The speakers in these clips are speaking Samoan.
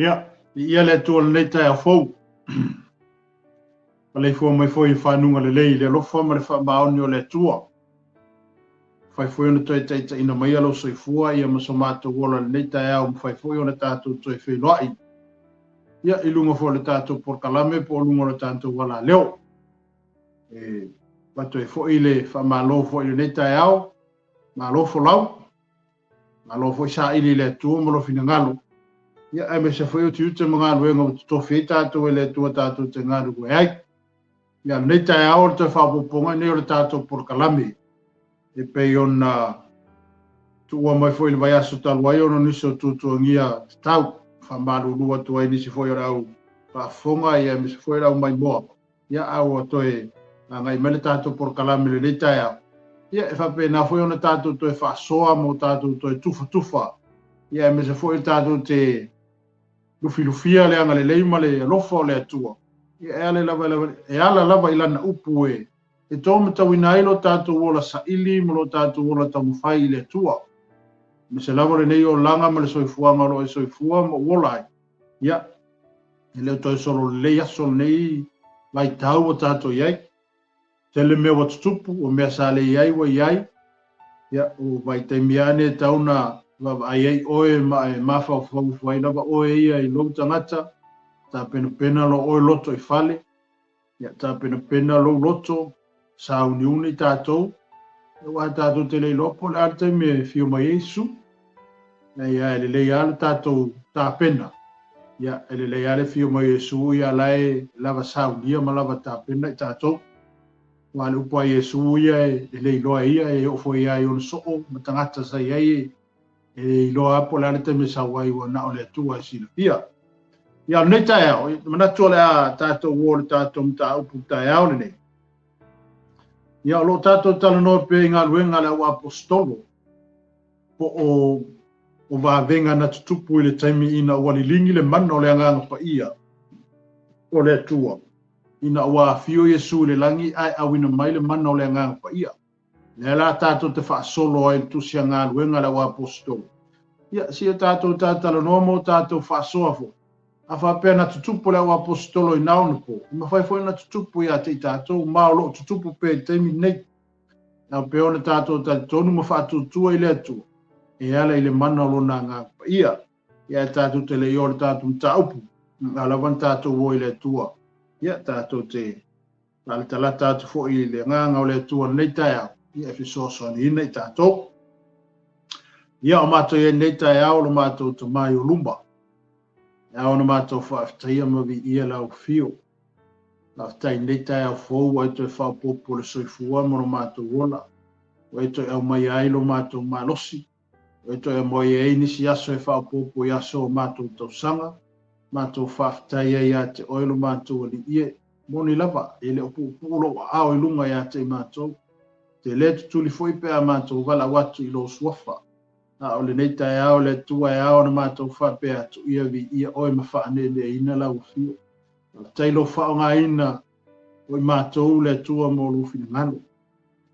Ia, viia le Atua i lenei taeao fou. Maleifua mai foi i fanuga lelei i le alofa ma le faamaoni o le Atua. Mafai foi ona toe taitaiina mai lou soifua ia ma so matou ola i lenei taeao, mafai foi ona tatou toe feiloai ia i luga foi o le tatou polokalame po o luga o le tatou alaleo. E avatu ai foi le faamalo foi i lenei taeao, malo folau. Malo foi saili i le Atua ma lou finagalo, ia aemaise foi o tiute ma galuega ua totofi ai tatou e le Atua tatou te galulue ai. Ia, lenei taeao o le toe faaopoopoga lenei o le tatou polokalame e pei ona tuua mai foi i le vaiaso talu ai ona o nisi o tuatuagia tatau. Faamalulu atu ai nisi foi o le au faafofoga ia aemaise foi o le au maimoa. Ia, a ua toe agai mai le tatou polokalame i lenei taeao, ia, e faapena foi ona tatou toe faasoa ma o tatou toe tufatufa, ia, aemaise foi tatou te lufilufia le agalelei ma le alofa o le Atua, ia, e ala lava, e ala lava i lana upu e taumatauina ai lo tatou ola saili ma lo tatou ola taumafai i le Atua. Aemaise lava lenei olaga ma le soifuaga o lo o e soifua ma ou ola ai. Ia, e le o toe solo lelei aso lenei vaitau ua tatou i ai. Tele mea ua tutupu, o mea sa le i ai ua i ai. Ia, o vaitaimi lava nei e tatau ona vaavaai ai oe ma e mafaufau ifo ai lava oe ia i lou tagata, tapenapena loa oe loto i fale. Ia tapenapena lou loto, sauniuni tatou, aua tatou te le iloa po o le a le taimi e afio mai ai Iesu. Ia, e lelei lava le tatou tapena. Ia, e lelei lava le afio mai o Iesu, ia la e lava saunia ma lava tapena i tatou. Aua o le upu a Iesu ia e le iloa e ia, e oo foi lava i ona soo ma tagata sa i ai e le iloa lava po o le a le taimi e sau ai, ua na o le Atua e silafia. Ia, o lenei taeao, e manatu o le a tatou o i le tatou mataupu taeao lenei. Ia, o lo o tatou talanoa pea i galuega a le au aposetolo, po o vavega na tutupu i le taimi ina ua liligi le mana o le Agaga Paia o le Atua, ina ua afio Iesu i le lagi ae auina mai le mana o le Agaga Paia. Lea la tatou te faasolo ai i le tusi a galuega a le au aposetolo. Ia, se i o tatou talatalanoa ma o tatou faasoa foi. A faapea na tutupu le au aposetolo i na onapo, e mafai foi ona tutupu ia te i tatou, ma o lo o tutupu pea i le taimi lenei. Ao pea ona tatou talitonu ma faatuatua i le Atua, e ala i le mana o lona Agaga Paia. Ia, e tatou te le i o i le tatou mataupu, a lava ona tatou o i le Atua. Ia, tatou te faalatalata atu foi i le Agaga o le Atua lenei taeao, ia e fesoasoaniina i tatou. Ia, o matou i ai lenei taeao o lo matou Tama i o luma. E ao ona matou faafetaia ma viia lau afio. Faafetai i lenei taeao fou ua e toe faaopoopo le soifua ma lo matou ola. Ua e toe aumaia ai lo matou malosi. Ua e toe aumaia ai nisi aso e faaopoopo i aso o matou tausaga. Matou faafetai ai ia te oe lo matou Alii e. Moni lava, e le o puupuu lou aao i luga ia te i matou. Te le tutuli foi pe a matou valaau atu i lou suafa. A o lenei taeao le Atua e ao ona matou faapea atu, ia viia oe ma faaneeneeina lau afio. Faafetai lou faaaogaina o i matou le Atua mo lou finagalo.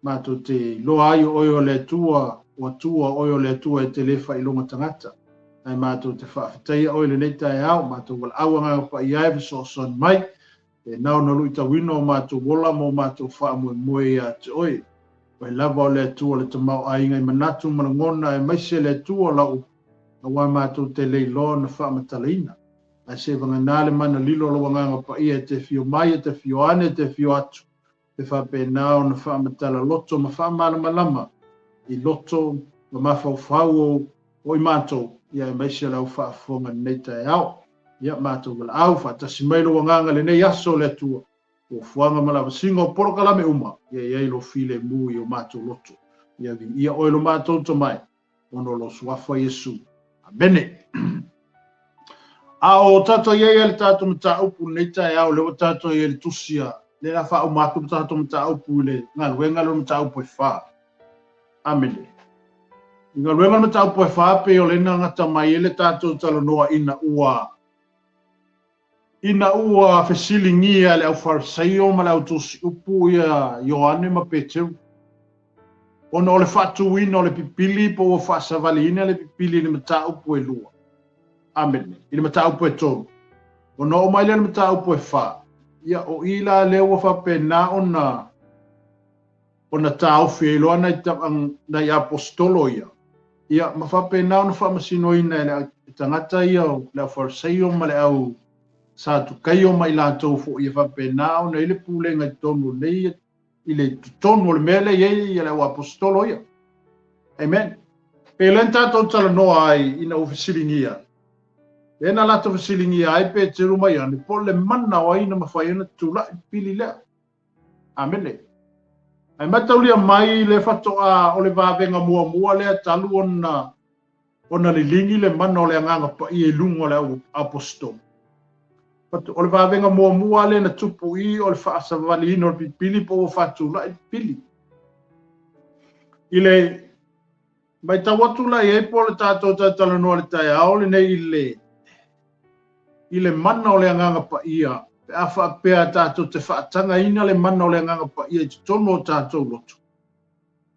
Matou te iloa ai o oe o le Atua, o Atua o oe o le Atua e te le faailoga tagata. Ae matou te faafetaia oe i lenei taeao, matou valaau Agaga Paia e fesoasoani mai, e na ona luitauina o matou ola ma o matou faamoemoe ia te oe. Oe lava o le Atua le tamaoaiga i manatu ma lagona, aemaise le Atua lau aua matou te le iloa ona faamatalaina. Ae se vagana le mana lilo o lou Agaga Paia e te afio mai, e te afio ane, e te afio atu, e faapena ona faamatala loto ma faamalamalama i loto ma mafaufau o i matou, ia aemaise o le au faafofoga i lenei taeao. Ia matou valaau faatasi mai lou Agaga lenei aso o le Atua, fuafuaga ma lavasiga o polokalame uma, ia i ai lou filemu i o matou loto. Ia viia oe lo matou Tomai, ona o lou suafa Iesu. Amene. A o tatou i ai le tatou mataupu lenei taeao, lea ua tatou i ai le tusi a, lea la faauma atu le tatou mataupu i le galuega lea o le mataupu e fa. Amene. I galuega le mataupu e fa, pei o lena gata mai ai le tatou talanoa ina ua Ina ua fesiligia e le aufarisaio ma le autusiupu ia Ioane ma Peteru, ona o le faatuina o le pipili po ua faasavaliina le pipili i le mataupu e lua. Amene. I le mataupu e 3. Ona oo mai lea i le mataupu e 4, ia o i la lea ua faapena ona ona taofi ai loa nai, nai aposetolo ia, ia ma faapena ona faamasinoina e le tagata ia o le au Fariseio ma le au Satukaio ma i latou foi ia faapena ona i le pulega i totonu o nei i le totonu o le mea lea i ai le au aposetolo ia. Amen. Pe lea na tatou talanoa ai ina ua fesiligia, lea na latou fesiligia ai Peteru ma Ioane, po o le mana o ai na mafai ona tulai pili lea. Amene. Ae mataulia mai le faatoa o le vavega muamua lea talu ona ona liligi le mana o le Agaga Paia i luga o le au aposetolo. O le vavega muamua lea na tupu i o le faasavaliina o le pipili po ua faatulai pipili. I le matau atu la i ai po o le tatou talatalanoa i le taeao lenei i le i le mana o le Agaga Paia, pe a faapea tatou te faatagaina le mana o le Agaga Paia i totonu o tatou loto.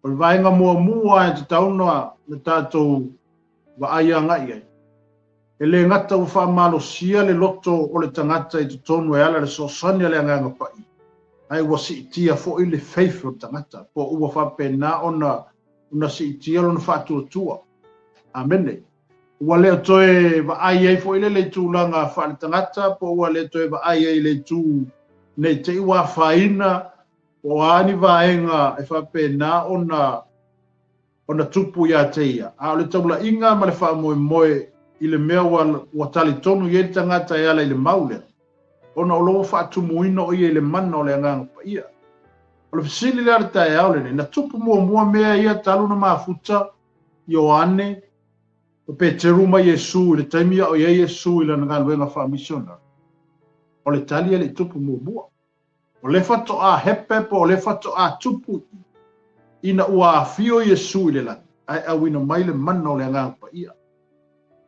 O le vaega muamua e tatau ona tatou vaai agai ai, e le gata ua faamalosia le loto o le tagata i totonu e ala i le fesoasoani a le Agaga Paia, ae ua siitia foi le faith o le tagata, po ua faapena ona ona siitia lona faatuatua. Amene. Ua le toe vaai ai foi lele i tulaga faaletagata, po ua le toe vaai ai i le itu nei te i ua afaina, po o a ni vaega e faapena ona ona tupu ia te ia. A o le taulaiga ma le faamoemoe i le mea ua, ua talitonu i ai le tagata e ala i le mau lea, ona o lo o faatumuina o ia i le mana o le Agaga Paia. O le fesili lea o le taeao lenei, na tupu muamua mea ia talu na mafuta Ioane, o Peteru ma Iesu i le taimi a o i ai Iesu i lana galuega faamisionari? O le tali e le i tupu muamua. O le faatoa hepe po o le faatoa tupu ina ua afio Iesu i le lagi, ae auina mai le mana o le Agaga Paia.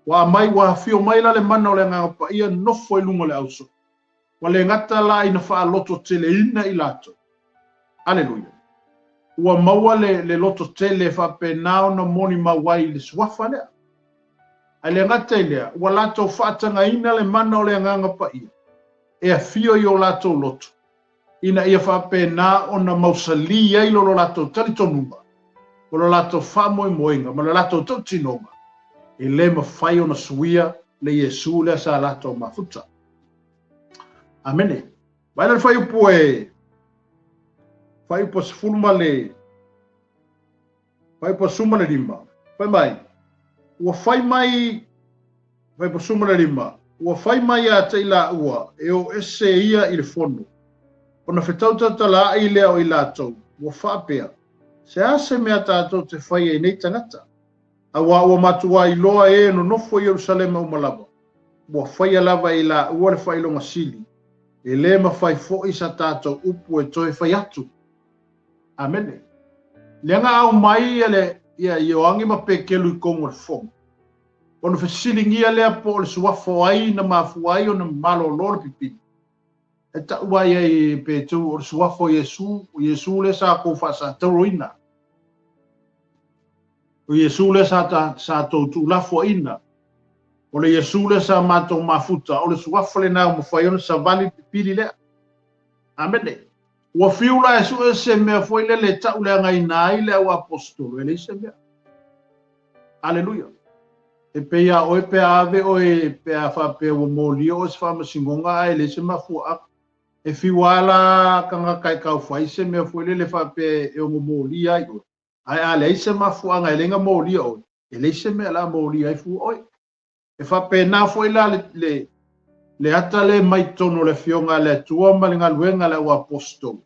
Ua mai ua afio mai la le mana o le Agaga Paia nofo i luga o le ausoo. Ua le gata la ina faalototeleina i latou. Aleluia. Ua maua le, le lototele e faapena ona molimau ai i le suafa lea. Ae le gata i lea, ua latou faatagaina le mana o le Agaga Paia e afio i o latou loto, ina ia faapena ona mausali ai lo latou talitonuga, o lo latou faamoemoega ma lo latou tautinoga, e le mafai ona suia le Iesu lea sa latou mafuta. Amene. Vaai la le fuaiupu e fuaiupu 15 ma le fuaiupu 15. Fai mai, ua fai mai fuaiupu 15, ua fai mai ia te i laua e o ese ia i le fono. Ona fetautautalaai lea o i latou, ua faapea, se a se mea tatou te fai ai nei tagata? Auā ua matuā iloa e e nonofo i Ierusalema uma lava, ua faia lava e i laua le faailoga sili, e lē mafai foi sa tatou upu e toe fai atu. Amene. Lea na aumai ia le ia Ioane ma Peteru i totonu o le fono, ona fesiligia lea po o le suafa o ai na mafua ai ona malolo le pipili. E tau ai ai e Peteru o le suafa o Iesu, o Iesu lea sa tou faasatauroina. O Iesu lea sa, ta, sa tou tuulafoaina. O le Iesu lea sa matou mafuta, o le suafa lena ua mafai ona savali le pipili lea. Amene. Ua fiu la e sue se mea foi lele e tauleagaina ai le au aposetolo, e leai se mea. Aleluia. E pei a oe pe a ave oe pe a faapea ua molia oe se faamasinoga ae leai se mafuaaga. E fiu lava la tagata e taufai se mea foi lele faapea e ono molia ai oe. Ae a leai se mafuaaga e leai na molia oe, e leai se mea o le a molia ai fua oe. E faapena foi la le, le, le ata lea mai totonu o le Afioga a le Atua ma le galuega a le au aposetolo.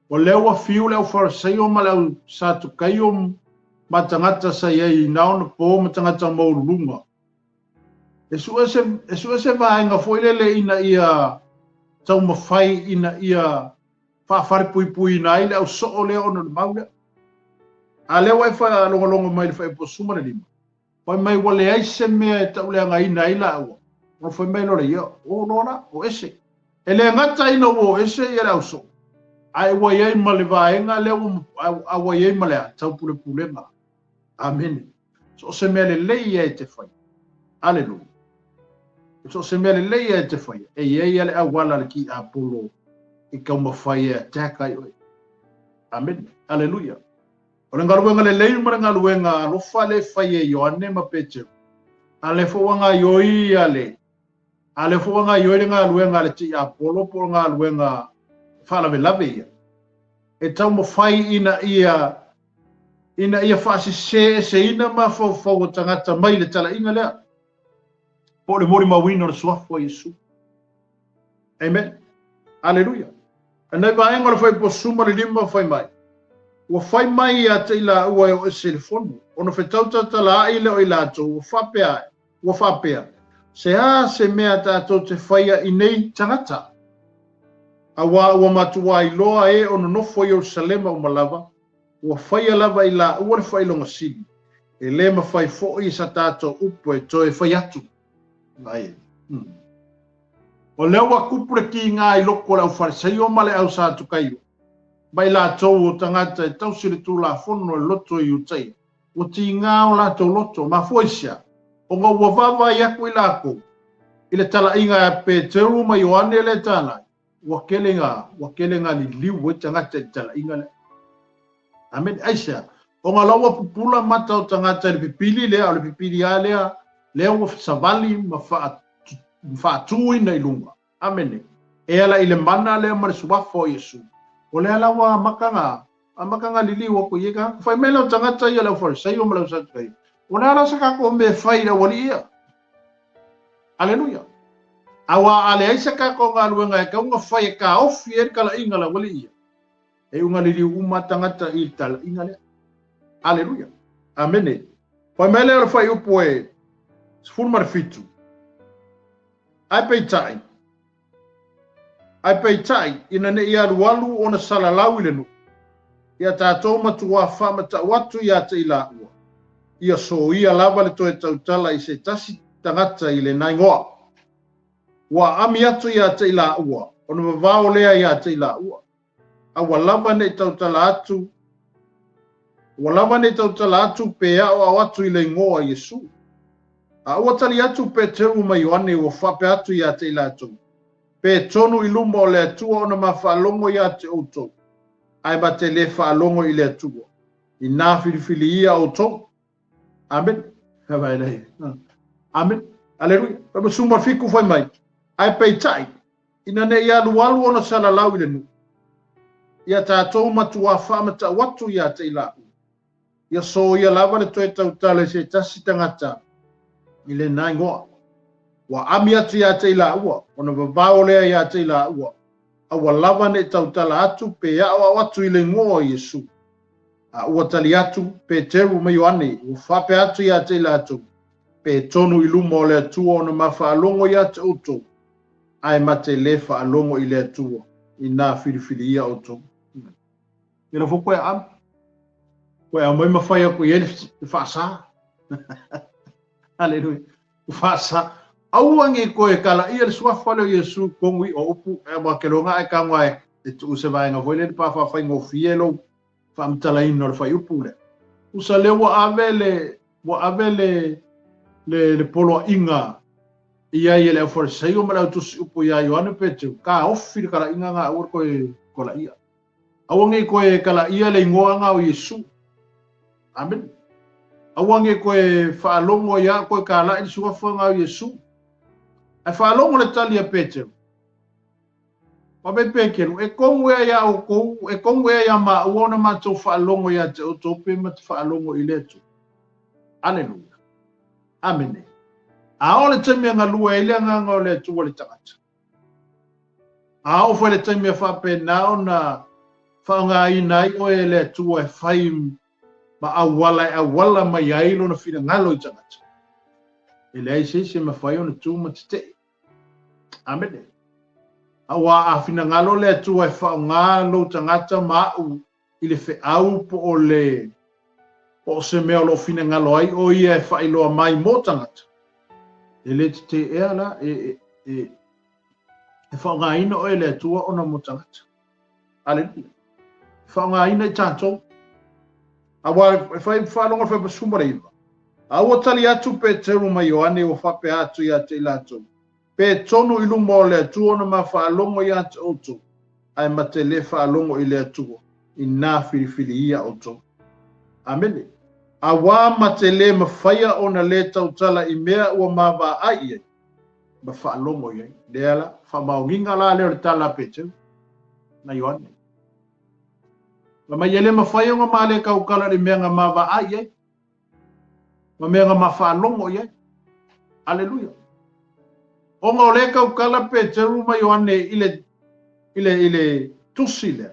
O lea ua fiu le au Fariseio ma le au Satukaio ma tagata sa i ai i na ona po ma tagata maualuluga. E sue se, e sue se vaega foi lele ina ia taumafai ina ia faafalepuipuiina ai le au soo lea ona o le mau lea. A lea ua e faalogologo mai i le fuaiupu 15, fai mai ua leai se mea e tauleagaina ai laua. Ona fai mai loa ia, o loa la, o ese. E le gata ina ua o ese ia le au soo, ae ua i ai ma le vaega lea ua, a ua i ai ma le a, taupulepulega. Amene. So o se mea lelei ia e te fai. Aleluia. So o se mea lelei e te faia, e i ai le auala le tiapolo e taumafai e attack ai oe. Amen. Aleluia. O le galuega lelei ma le galuega alofa le fai e Ioane ma Peteru. A le fo gaoioi a le a le fo gaoioi le galuega le tiapolo po o le galuega faalavelave ia. E taumafai ina ia faasese eseina mafaufau o tagata mai le talaiga lea. Po o le molimauina o le suafa o Iesu. Amen. Aleluia. Anei vaega o le fuaiupu 15 fai mai. Ua fai mai ia te i laua e o ese i le fono, ona fetautatalaa'i lea o i latou, ua faapea, ua faapea, se a se mea tatou te faia i nei tagata? Auā ua matuā iloa e o nonofo i Ierusalema uma lava, ua faia lava i laua le faailoga sili, e lē mafai foʻi sa tatou upu e toe fai atu. Ai. O lea ua tupu le kiga i loko o le aufalesaio ma le au Satukaio, ma i latou o tagata e tausi le Tulafono e loto i Iutaia. Ua tiga o latou loto, mafua i se a? Ona ua vaavaai atu i latou i le talaiga a Peteru ma Ioane le talai, ua tele na ua tele na liliu ai tagata i le talaiga lea. Amen. Aisea? Ona la ua pupula mata o tagata i le pipili lea, o le pipili lava lea, lea ua savali ma faatuina i luga. Amene. E ala i le mana lea ma le suafa o Iesu. O lea la ua amata na amata na liliu atu i ai tagata. Fai mai lea o tagata ia le aufalesaio ma le ausatukaio. O le a la se tatou mea e fai i le aualii ia? Aleluia. Auā a leai se tatou galuega e tatau ona fai e taofi ai le talaiga a le aualii ia, e uga liliu uma tagata i le talaiga lea. Aleluia. Amene. Fai mai lea o le fuaiupu e 17. Ae peitai, ae peitai, ina ne i alualu ona salalau i le nuu, ia tatou matuā faamatau atu iā te i laua, ia soia lava le toe tautala i se tasi tagata i lena igoa. Ua aami atu iā te i laua, ona vavao lea iā te i laua. A ua lava ne i tautala atu, ua lava ne i tautala atu pe aoao atu i le igoa o Iesu. A ua tali atu Peteru ma Ioane ua faapea atu iā te i latou, Pe tonu i luma o le Atua ona ma faalogo iā te outou, ae ma te lē faalogo i le Atua, inā filifili ia outou. Amen. Amen. Aleluia. 17 fai mai, ae peitai, ina ne i alualu ona salalau i le nuu, ia tatou matuā faamatau atu iā te i laua, ia soia lava le toe tautala i se tasi tagata i lena igoa. Ua aami atu iā te i laua, ona vavao lea iā te i laua, a ua lava ne i tautala atu pe aoao atu i le igoa o Iesu. A ua tali atu Peteru ma Ioane, ua faapea atu iā te i latou, Pe tonu i luma o le Atua ona ma faalogo iā te outou, ae ma te lē faalogo i le Atua, inā filifili ia outou. Ia la fo koe aami. Koe aumai ma fai aku i ai le faasa. Aleluia. Faasa. Aua nge koe kalaia le suafa lea o Iesu kongu i o upu e wa ke longa ai ka ngā e tuu se vaenga foi le pa whawhaingofie lou faamatalaina o le fuaiupu lea. Usa lea ua ave le ua ave le le le poloaiga i ai e le aufalesaio ma le autusiupu iā Ioane Peteru, taofi le talaiga ga aua le toe kolaia. Aua ne i toe kalaia le igoa ga o Iesu. Amene. Aua ne i toe faalogo ia toe kala'i le suafa ga o Iesu. Ae faalogo le tali a Peteru. Fai mai Peteru, e tonu ea iā outou, e tonu ea iā maua ona matou faalogo iā te outou pe ma te faalogo i le Atua. Aleluia. Amene. A oo le taimi e galue ai le agaga o le Atua i le tagata. A oo foi le taimi e faapena ona faaaogaina ai oe e le Atua e fai ma auala e auala mai ai lona finagalo i tagata. E leai se isi e mafai ona tu ma tetee. Amene. Auā a finagalo le Atua e faaaoga lou tagata ma aʻu i le feau po o le po o se mea o lo o finagalo ai ʻo ia e faailoa mai mo tagata, e lē teteʻea la e, e, e, e faaaogaina ʻoe e le Atua ona mo tagata. Aleluia. E faaaogaina i tatou. Auā e fai faalogo le fuaiupu 19. A ua tali atu Peteru ma Ioane ua faapea atu ia te i latou. Pe tonu i luma o le Atua ona ma faalogo ia te outou, ae ma te le faalogo i le Atua, inā filifili ia outou. Amene. Auā ma te lē mafaia ona lē tautala i mea ua ma vaai i ai, ma faalogo i ai. Lea la, faamaoniga la lea o le tala a Peteru na Ioane. Fai mai e le mafai ona ma le tautala i le mea na ma vaai i ai, ma mea na ma faalogo i ai. Aleluia. Ona o lea tautala Peteru ma Ioane i le, i le, i le tusi lea,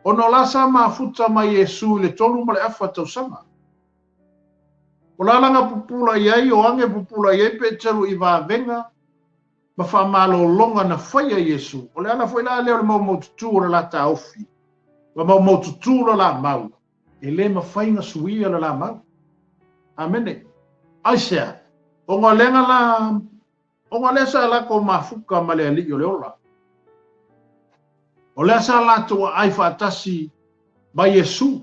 ona o la sa mafuta ma Iesu i le 3 ma le afa tausaga. O la laga pupula i ai, Ioane pupula i ai Peteru i vavega ma faamalologa na faia Iesu. O le ala foi la lea o le maumaututu o le la taofi, ma maumaututu la la mau, e le mafai na suia le la mau. Amene. Aisea? Ona lea na la, ona lea sa latou mafuka ma le alii o le ola. O lea sa latou aai faatasi ma Iesu.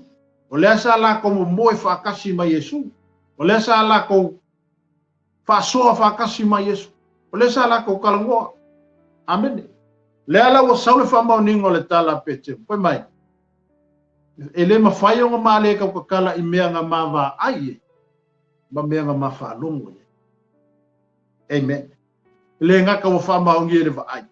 O lea sa latou momoe faatasi ma Iesu. O lea sa latou faasoa faatasi ma Iesu. O lea sa latou talanoa. Amene. Lea la ua sau le faamaoniga o le tala a Peteru. Fai mai, e le mafai ona ma le tautatala i mea na ma vaai ai, ma mea na ma faalogo i ai. Amen. Le gata ua faamaonia i le vaai,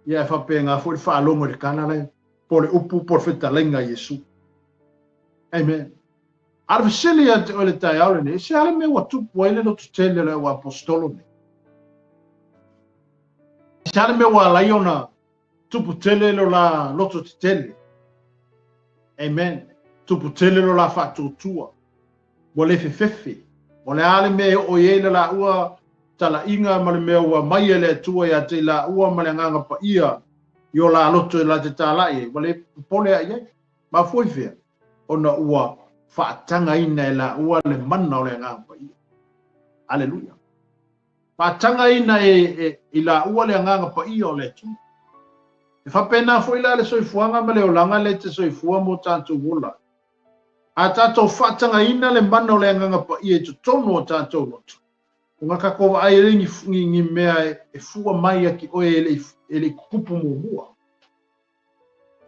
ia e faapena foi le faalogo i le tala lai, po le upu po le fetalaiga a Iesu. Amen. A o le fesili ia te oe le taeao lenei, se a le mea ua tupu ai le loto tele o le au aposetolo nei? Se a le mea ua ala ai ona tupu tele lo la loto tetele? Amen. Tupu tele lo la faatuatua. Ua le fefefe. O le a le mea e oo i ai le laua talaiga ma le mea ua mai e le Atua ia te i laua ma le Agaga Paia i o la loto e la te talai ai, ua le popole a i ai. Mafua i fea? Ona ua faatagaina e laua le mana o le Agaga Paia. Aleluia. Faatagaina e i laua le Agaga Paia o le Atua. E faapena foi la le soifuaga ma le olaga lea e te soifua mo tatou ola. A tatou faatagaina le mana o le Agaga Paia i totonu o tatou loto, ona tatou vaai ai ni, ni, ni mea e fua mai ia te oe e le i tutupu muamua.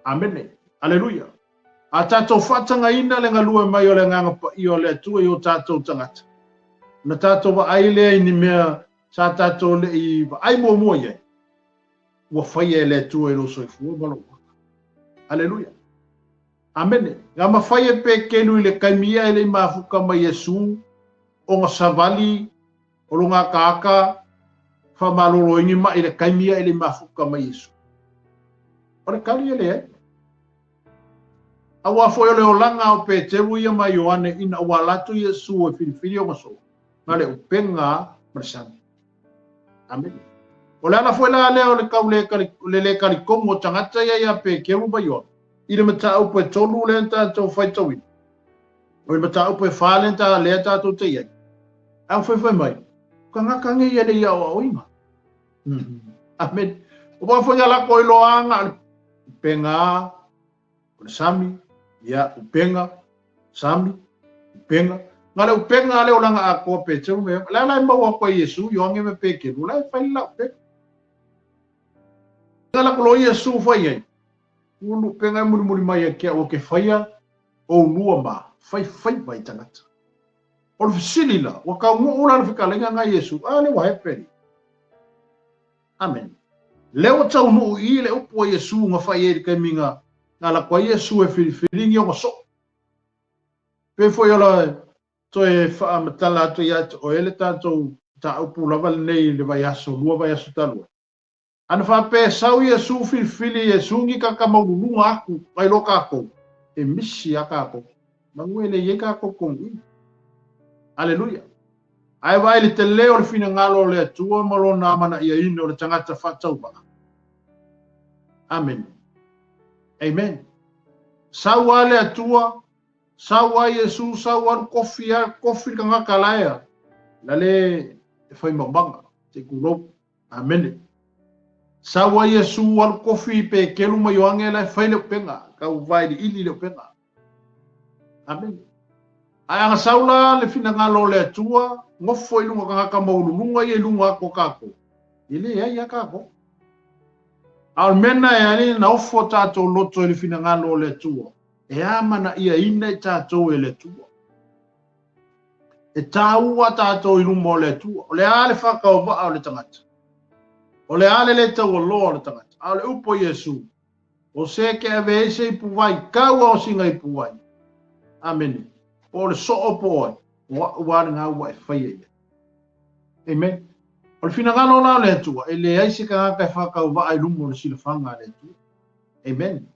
Amene. Aleluia. A tatou faatagaina le galue mai o le Agaga Paia o le Atua i o tatou tagata, ona tatou vaai lea i ni mea sa tatou le i vaai muamua i ai, ua faia e le Atua i lou soifua ma lou ola. Aleluia. Amene. Na mafai e Peteru i le taimi ia e le i mafuta mai Iesu ona savali o lona akaaka faamaloloina ma'i i le taimi ia e le i mafuta mai Iesu. O le tali e leai. Auā foi o le olaga o Peteru ia ma Ioane ina ua ala atu Iesu e filifili ona soo, na le upega ma le sami. Amene. O le ala foi la lea o le tau le, le le talitonu o tagata ia ia Peteru ma Ioane i le mataupu e 3 lea na tatou faitauina. O le mataupu e 4 lea ta lea tatou te i ai. Ae fai mai, tagata nei e le i aoaoina. Amen. O wā foi ala koe loa nga upenga, o le sami, ia upenga, sami, upenga. Nga le upenga le olanga a koa Peteru me, le ala e maua koe Iesu, Ioange me Pekeru, la e fai la upenga. Nga la kolo Iesu fai ai, ulu upenga e mulimuli mai e kia ua ke whaia o ulua ma, fai fai vai tangata. O le fesili la, ua taunuu la le fetalaiga nga Iesu, a le ua hepeni. Amen. Lea ua taunuu i le upu a Iesu nga fai ai i le taimi nga nga lako ai Iesu e filifili ni ona soo. Pei foi o la toe faamatala atu ia te oe le tatou mataupu lava lenei i le vaiaso, 2 vaiaso talu ai. Ana faapea e sau Iesu filifili Iesu ni tagata maualuluga atu nai lo tatou, e misi a tatou. Manu e le i ai tatou tonu i. Aleluia. Ae vaai le tele o le finagalo o le Atua ma lona amanaiaina o le tagata faatauvaa. Amen. Amen. Sau a le Atua, sau a Iesu, sau alu kofi a kofi le tagata laea. La le e fai maumaga, te kulou. Amene. Sau a Iesu alu kofi Pekeru ma Ioange la e fai le upega, kau vailiili le upega. Amene. Ae a gasau la le finagalo o le Atua, gofo i luga o tagata maualuluga ia i luga atu o tatou, e leai lava tatou. A o le mea lena e ala ai ona ofo o tatou loto i le finagalo o le Atua, e amanaiaina i tatou e le Atua. E taua tatou i luma o le Atua. O le a le faatauvaa o le tagata? O le a le le taualoa o le tagata? A o le upu a Iesu, O se ke ave ai se ipuvai, kau a o sina ipuvai. Amene. Po o le soo po o ai, o a'u a lena ua e faia i ai. Amen. O le finagalo la o le Atua, e leai se tagata e faatauvaa i luma o le silafaga a le Atua. Amen.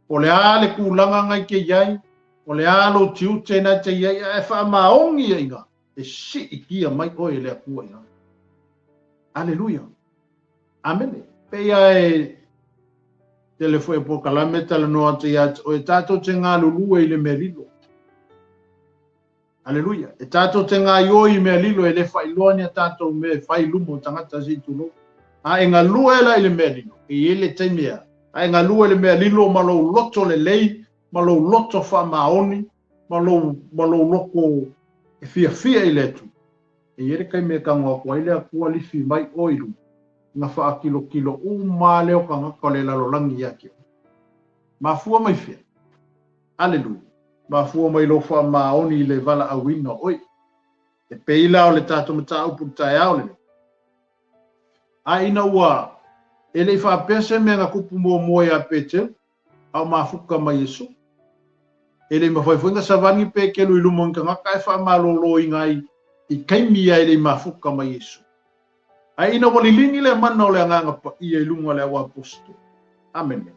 Po o le a le tulaga na i te i ai, o le a lou tiute na te i ai, a e faamaoni ia ina, e siitia mai oe e le Atua i lalo. Aleluia. Amene. Pei a e tele foi o polokalame talanoa atu ia te oe, tatou te galulue i le mea lilo. Aleluia. E tatou te gaioi i mea lilo e le faailoa ni a tatou mea e fai i luma o tagata se i tulou. A e galue la i le mea lilo, e i ai le taimi a, a e galue i le mea lilo ma lou loto lelei, ma lou loto faamaoni, ma lou, ma lou loto e fiafia i le Atua. E i ai le taimi e tago atu ai le Atua lifi mai oe i luma, ona faakilokilo uma lava lea o tagata o le lalolagi ia te oe. Mafua mai fea? Aleluia! Mafua mai lou faamaoni i le valaauina o oe. E pei la o le tatou mataupu i le taeao lenei. A ina ua e le i faapea se mea na tupu muamua ia Peteru, a o mafuta ma Iesu. E le i mafai foi ona savali Peteru i luma o ni tagata e faamaloloina ai i taimi ia e le i mafuta ma Iesu. Ae ina ua liligi le mana o le Agaga Paia i luga o le auaposeitolo, Amene,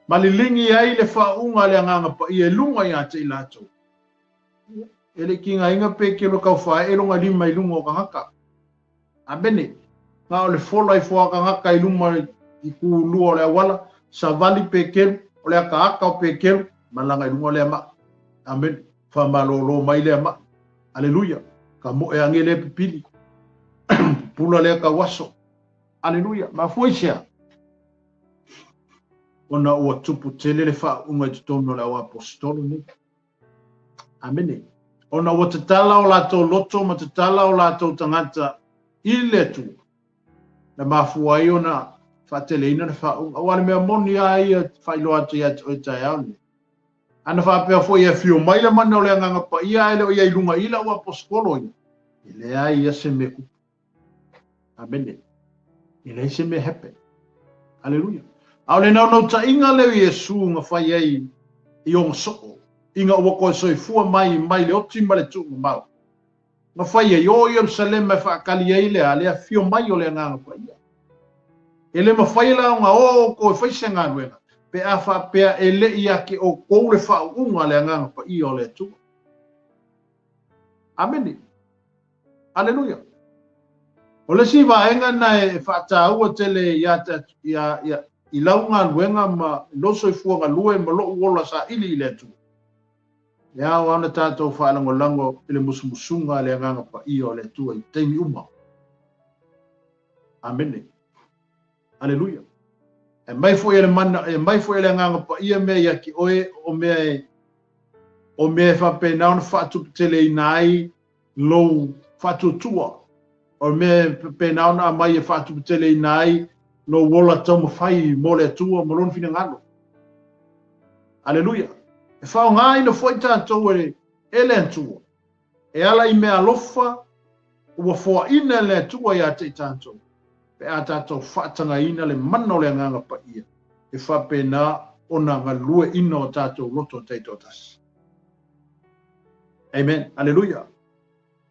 ma liligi ai le faauuga a le Agaga Paia i luga ia te i latou, e le i tigaina Peteru e tau faaee lona lima i luga o tagata. Amene. Na o le fola ifo a tagata i luma i kulua o le auala, savali Peteru, o le akaaka o Peteru, malaga i luga lea ma'i. Amene. Faamalolo mai lea ma'i. Aleluia. Ka moe age lea pipili. Pupula lea tauaso. Aleluia. Mafua i se a? Ona ua tupu tele le faauuga i totonu o le auaposeitolo nei. Amene. Ona ua tatala o latou loto ma tatala o latou tagata i le Atua, na mafua ai ona faateleina le faauuga. Aua o le mea moni lava ia e faailoa atu ia te oe i le taeao lenei. Ana faapea foi e afio mai le mana o le Agaga Paia ae le o i ai i luga i lau aposetolo ia, e leai ia se mea tupu. Amene. E leai se mea happen. Aleluia. A o le naunautaiga lea o Iesu na fai ai i ona soo, ina ua toe soifua mai mai le oti ma le tuugamau. Na fai ai, o Ierusalema e faatali ai le a, le afio mai o le Agaga Paia. E le mafai la ona o outou e fai se galuega, pe a faapea e le i ia te outou le faauuga a le Agaga Paia o le Atua. Amene. Aleluia. O le isi vaega lena e faataua tele ia te, ia, ia, i lau galuega ma lou soifua galue ma lou ola saili i le Atua. E ao lava ona tatou faalagolago i le musumusuga a le Agaga Paia o le Atua i taimi uma. Amene. Aleluia. E mai foi e le mana, e mai foi e le Agaga Paia mea ia te oe, o mea e, o mea e faapena ona faatuputeleina ai lou faatuatua, o le mea e faapena ona aumai e faatuputeleina ai lou ola taumafai mo le Atua ma Lona finagalo. Aleluia! E faaaogaina foi tatou e le Atua e ala i mea alofa ua foaina e le Atua ia te i tatou, pe a tatou faatagaina le mana o le Agaga Paia e faapena ona galueina o tatou loto taitoatasi. Amen. Aleluia.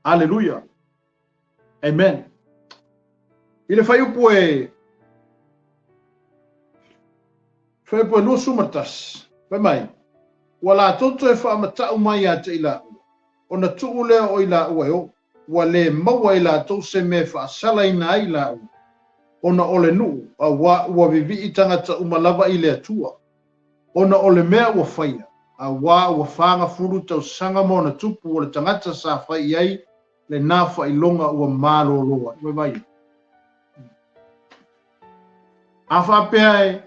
Aleluia. Amen. I le fuaiupu e fuaiupu e 21, fai mai, ua latou toe faamata'u mai ia te i laua, ona tuu lea o i laua e o, ua le maua e latou se mea e faasalaina ai laua, ona o le nuu, auā ua vivii tagata uma lava i le Atua. Ona o le mea ua faia, auā ua fagafulu tausaga ma ona tupu o le tagata sa fai i ai lenā faailoga ua malolo ai. Vaivai ai. A faapea e,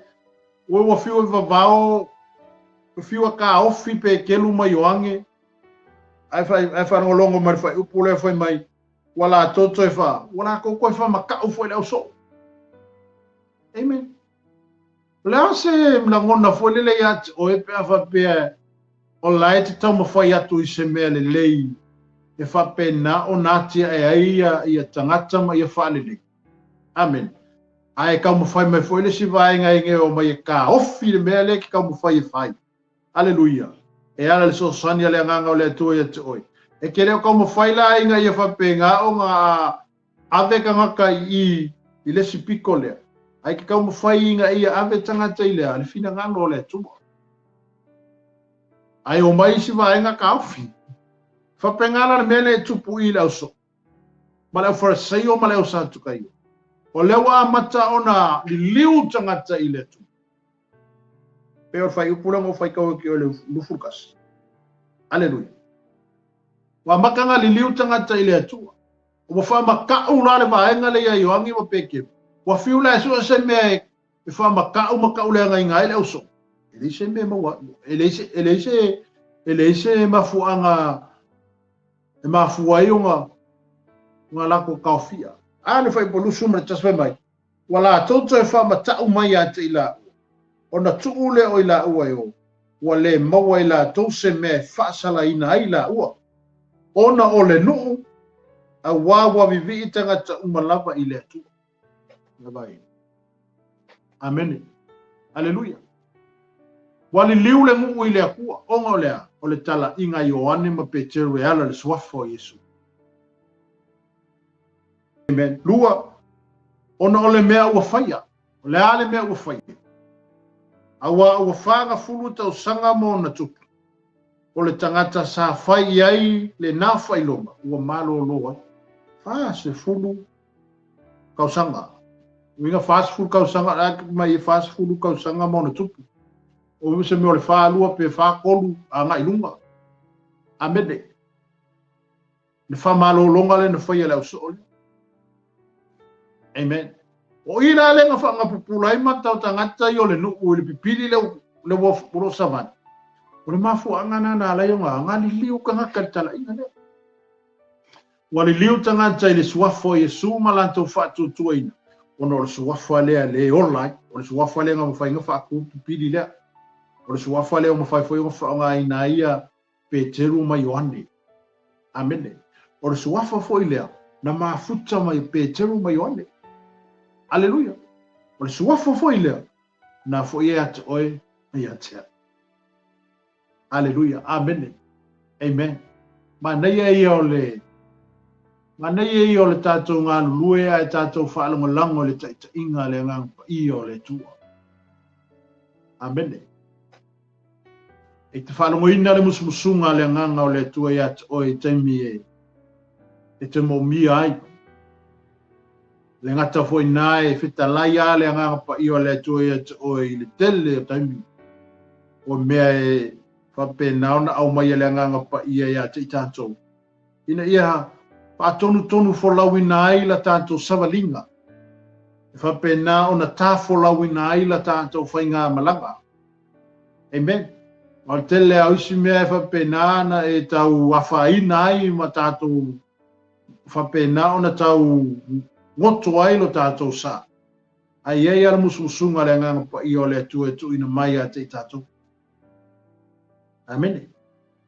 ua ua fiu e vavao, ua fiu e kaofi pe kelu mai Ioane, Ae ae faalogologo mai le fuaiupu lea fai mai, ua latou toe fa, ua latou toe faamata'u foi le ausoo. Amen. O le a se lagona foi lele ia te oe pe a faapea o la e te taumafai atu i se mea lelei e faapena ona atiae ai ia, ia tagata ma ia faalelei. Amen. Ae taumafai mai foi le isi vaega e o mai e taofi le mea lea e te taumafai e fai. Aleluia. E ala le fesoasoani a le Agaga o le Atua ia te oe. E te le o taumafai la ina ia faapena ona ave tagata i i i le isi pito lea, ae te taumafai ina ia ave tagata i le a? Le finagalo o le Atua. Ae omai isi vaega taofi. Faapena la le mea lea e tupu i le ausoo, ma le aufarisaio ma le ausatukaio. O lea ua amata ona liliu tagata i le Atua. Pei o le fuaiupu lea na ou faitau atu i le 21. Aleluia. Ua amata ona liliu tagata i le Atua. Ua faamata'u la le vaega lea ia Ioane ma Peteru. Ua fiu la e sue se mea e faamata'u ma ta'uleagaina ai le ausoo. E leai se mea e maua, e leai se, e leai se, e leai se mafuaaga e mafua ai ona, ona latou taofia. A le fuaiupu 21 fai mai, ua latou toe faamata'u mai ia te i laua, ona tuu lea o i laua e o, ua le maua e latou se mea e faasalaina ai laua, ona o le nuu, auā ua vivii tagata uma lava i le Atua. Amene. Aleluia. Ua liliu le nuu i le Atua, ona o le a? O le talaiga a Ioane ma Peteru e ala i le suafa o Iesu. Amen. Lua, ona o le mea ua faia. O le a le mea ua faia? Auā ua 40 tausaga ma ona tupu, o le tagata sa fai i ai lenā faailoga ua malōlō ai. 40 tausaga. Uiga 40 tausaga, o le a mai e 40 tausaga ma ona tupu. O se mea o le 42 pe 43 agai i luga. Amene. Le faamalologa lea na faia e le ausoo lea. Amen. O i la lea na faagapupula ai mata o tagata ia o le nuu i le pipili lea le ua o lo o savali. O le mafuaaga lena na ala ai ona galiliu tagata i le talaiga lea. Ua liliu tagata i le suafa o Iesu ma latou faatuatuaina, ona o le suafa lea le ola ai, o le suafa lea na mafai ona faatu pipili lea. O le suafa lea ua mafai foi ona faaaogaina ai ia Peteru ma Ioane. Amene. O le suafa foi lea na mafuta mai Peteru ma Ioane. Aleluia. O le suafa foi lea na foi ia te oe ma ia te au. Aleluia. Amene. Amen. Manaia ia o le manaia ia o le tatou galulue ae tatou faalagolago i le taitaiga a le Agaga Paia o le Atua. Amene. E te faalogoina le musumusuga a le Agaga o le Atua ia te oe i taimi e e te moomia ai. Le gata foi na e fetalai a le Agaga Paia o le Atua ia te oe i le tele o taimi. O mea e faapena ona aumai e le Agaga Paia ia te i tatou, ina ia faatonutonu folauina ai la tatou savaliga, e faapena ona tafolauina ai la tatou faigamalaga. Amen. O le tele lava o isi mea e faapena ona e tau afaina ai ma tatou faapena ona tau goto ai lo tatou sa. Ae i ai lava le musumusuga a le Agaga Paia o le Atua e tuuina mai ia te i tatou. Amene.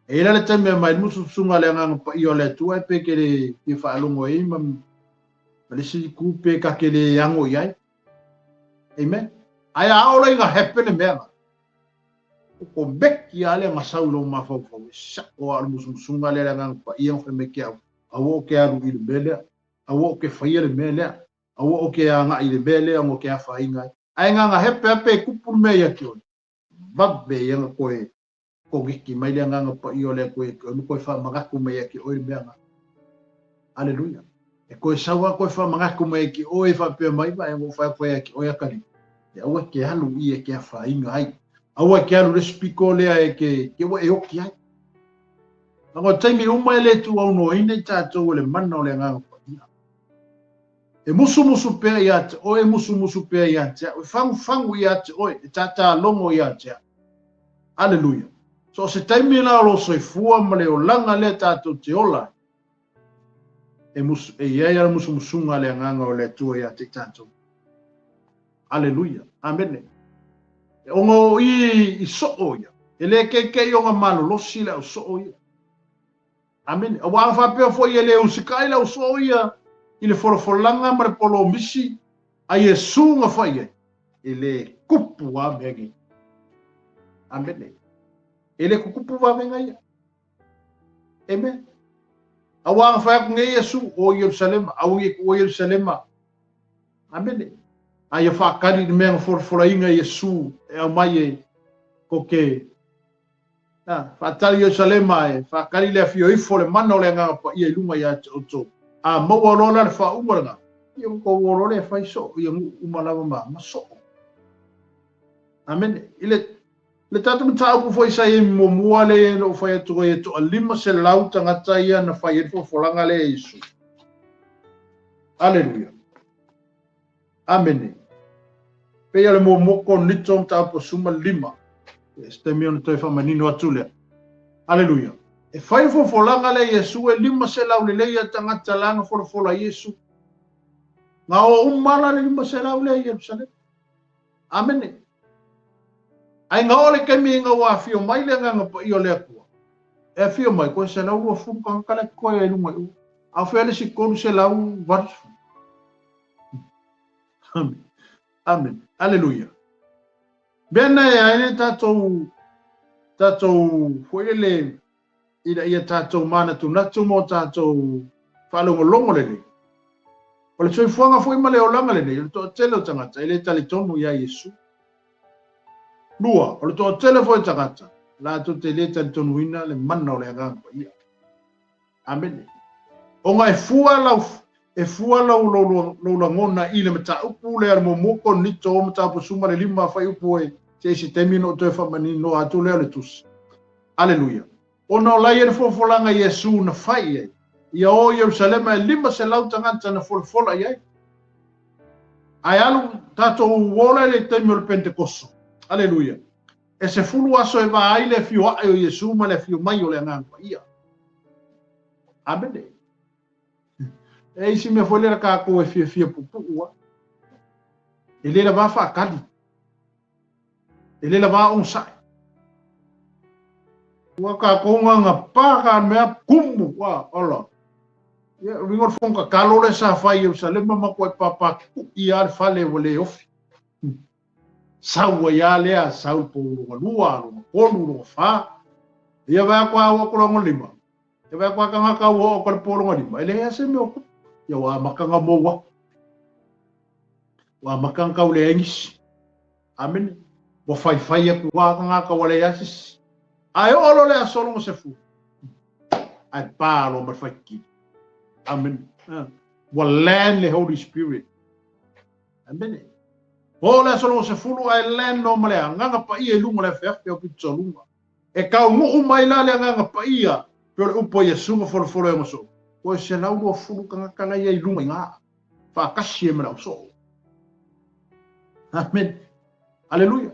E i ai la le taimi e aumai le musumusuga a le Agaga Paia o le Atua e pe ke le fia faalogo ai ma ma le isi itu pe ka ke le ago i ai. Amen. Ae a oo la ina happen le mea na, o ko meki a lea nga sau i lou mafaufau, e sa'o a o le musumusuga lea le Agaga Paia na fai mai ke au, aua o ke alu i le mea lea, aua o ke faia le mea lea, aua o ke aga'i i le mea lea ona o ke afaina ai. Ae na nga hepe a pe tupu le mea ia te oe, vave ia na koe koneki mai le Agaga Paia o le Atua ia te oe ma toe faamanatu mai ia te oe le mea na. Aleluia. E toe sau lava toe faamanatu mai ia te oe e faapea mai, vaai ua ou fai atu ai ia te oe akalii, e aua e te alu i e te afaina ai. Aua e te alu i le isi pito lea e te, te ua e oti ai. Leaga o taimi uma e le tuaunoaina i tatou e le mana o le Agaga Paia. E musumusu pea ia te oe, e musumusu pea ia te au, e fagufagu ia te oe, e tātālogo ia te au. Aleluia. So o se taimi la o lou soifua ma le olaga lea tatou te ola ai, e, musu, e i ai a le musumusuga a le Agaga o le Atua ia te i tatou. Aleluia. Amene. E ona o i i soo ia. E le keikei ona malolosi le au soo ia. Amene. Aua a faapea foi e le usikai le au soo ia i le folafolaga ma le polomisi a Iesu na fai ai, e le kupu a mea nei. Amene. E le kukupu vavega ia. Amen. Aua na fai atu nei Iesu o Ierusalema, aua ne i tuua Ierusalema. Amene. A ia faatali i le mea na folafolaina e Iesu e aumai e ko ke faatali Ierusalema e faatali le afio ifo le mana o le Agaga Paia i luga ia te outou. A maua loa la le faauma lena, ia ua tou o loa lea e fai soo ia nuu uma lava ma soo. Amene. I le Le tatou mataupu foi sa i ai muamua lea na ou fai atu ai e toa 500 tagata ia na fai ai le folafolaga lea e Iesu. Aleluia. Amene. Pei o le muamua Korinito mataupu 15. E se taimi ona toe faamanino atu lea. Aleluia. E fai le folafolaga lea e Iesu e 500 lelei ia tagata la na folafola ai Iesu. Na o uma la le 500 lea i Ierusalema. Amene. Ae na oo le taimi ina ua afio mai le Agaga Paia o le Atua, e afio mai koe 120 tagata la e totoe ai luga i o. A o fea le isi 380? Amen. Amen. Aleluia. Mea na e ai le tatou tatou foi lele ina ia tatou manatunatu ma o tatou faalogologo lelei. O le soifuaga foi ma le olaga lenei, o le toatele o tagata e le talitonu iā Iesu. Lua, o le toatele foi o tagata, latou te le talitonuina le mana o le Agaga Paia. Amene. Ona e fua lau, e fua lau, lou, lou lagona i le mataupu lea le muamua Korinito o mataupu 15 fuaiupu e se isi taimi ona ou toe faamaninoa atu lea o le tusi. Aleluia. Ona o la ia le folafolaga Iesu na fai i ai. Ia o Ierusalema e 500 tagata na folafola i ai. Ae alu tatou ola i le taimi o le Pentekoso. Aleluia. E 10 aso e va ai le afio ae o Iesu ma le afio mai o le Agaga Paia. Amene. E isi mea foi lea kākou e fiafia puupuu a. E le lava faatali. E le lava onosai. Ua kākou nganga pā ka mea kumu ua ola. Ia, uiga o le fono tatalo lea sa fai i Ierusalema ma koe pāpā ku'i a le fale ua le ofi. Sau ai a lea, sau le pou longa lua, longa tolu, longa fā. Ia vae atu a ua atu longa lima. Ia vae atu a tagata ua oo atu le po longa lima. E leai lava se mea o tupu. Ia ua amata ona mou atu. Ua amata ona tau leai nisi. Amene. Ua faifai atu lava tagata ua leai lava se isi. Ae oo loa le aso longa 10, ae pa loa ma le faitili. Amene. Ua land le Holy Spirit. Amene. Oo le aso longa 10 ae land loa ma le Agaga Paia i luga o le afeafe o pito luga. E taunuu mai la le Agaga Paia pei o le upu a Iesu na folafolo ai ona soo. Toe 120 tagata la ia i luga i ina, faatasi ai ma le ausoo. Amen. Aleluia.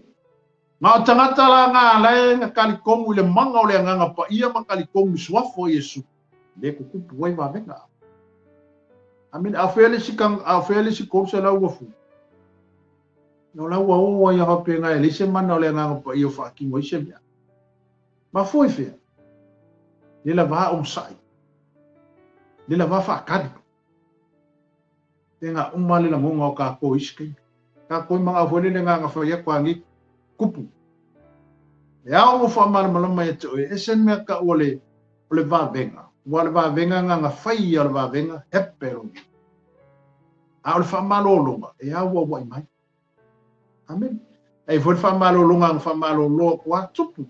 Na o tagata la na la e na talitonu i le mana o le Agaga Paia ma talitonu i suafa o Iesu, le tutupu ai vavega. Amen. A o fea le isi, a o fea le isi 320? No la ua o ai a faapena e leai se mana o le Agaga Paia o faatino ai se mea. Mafua i fea? Le lava onosai. Le lava faatali. Tēnā uma le lagona o kākou i isi taimi. Kākou e manao foi lele ngā whai atu a nei kupu. E ao o whaamalamalama ia te oe, e se mea ka ua le, o le vavenga. Ua le vavenga ngā ngā whai ia o le vavenga, hepe rongi. A o le whaamalologa, e au au ai mai. Amen. E foi le whaamalologa ngā whaamaloloa ko a tupu.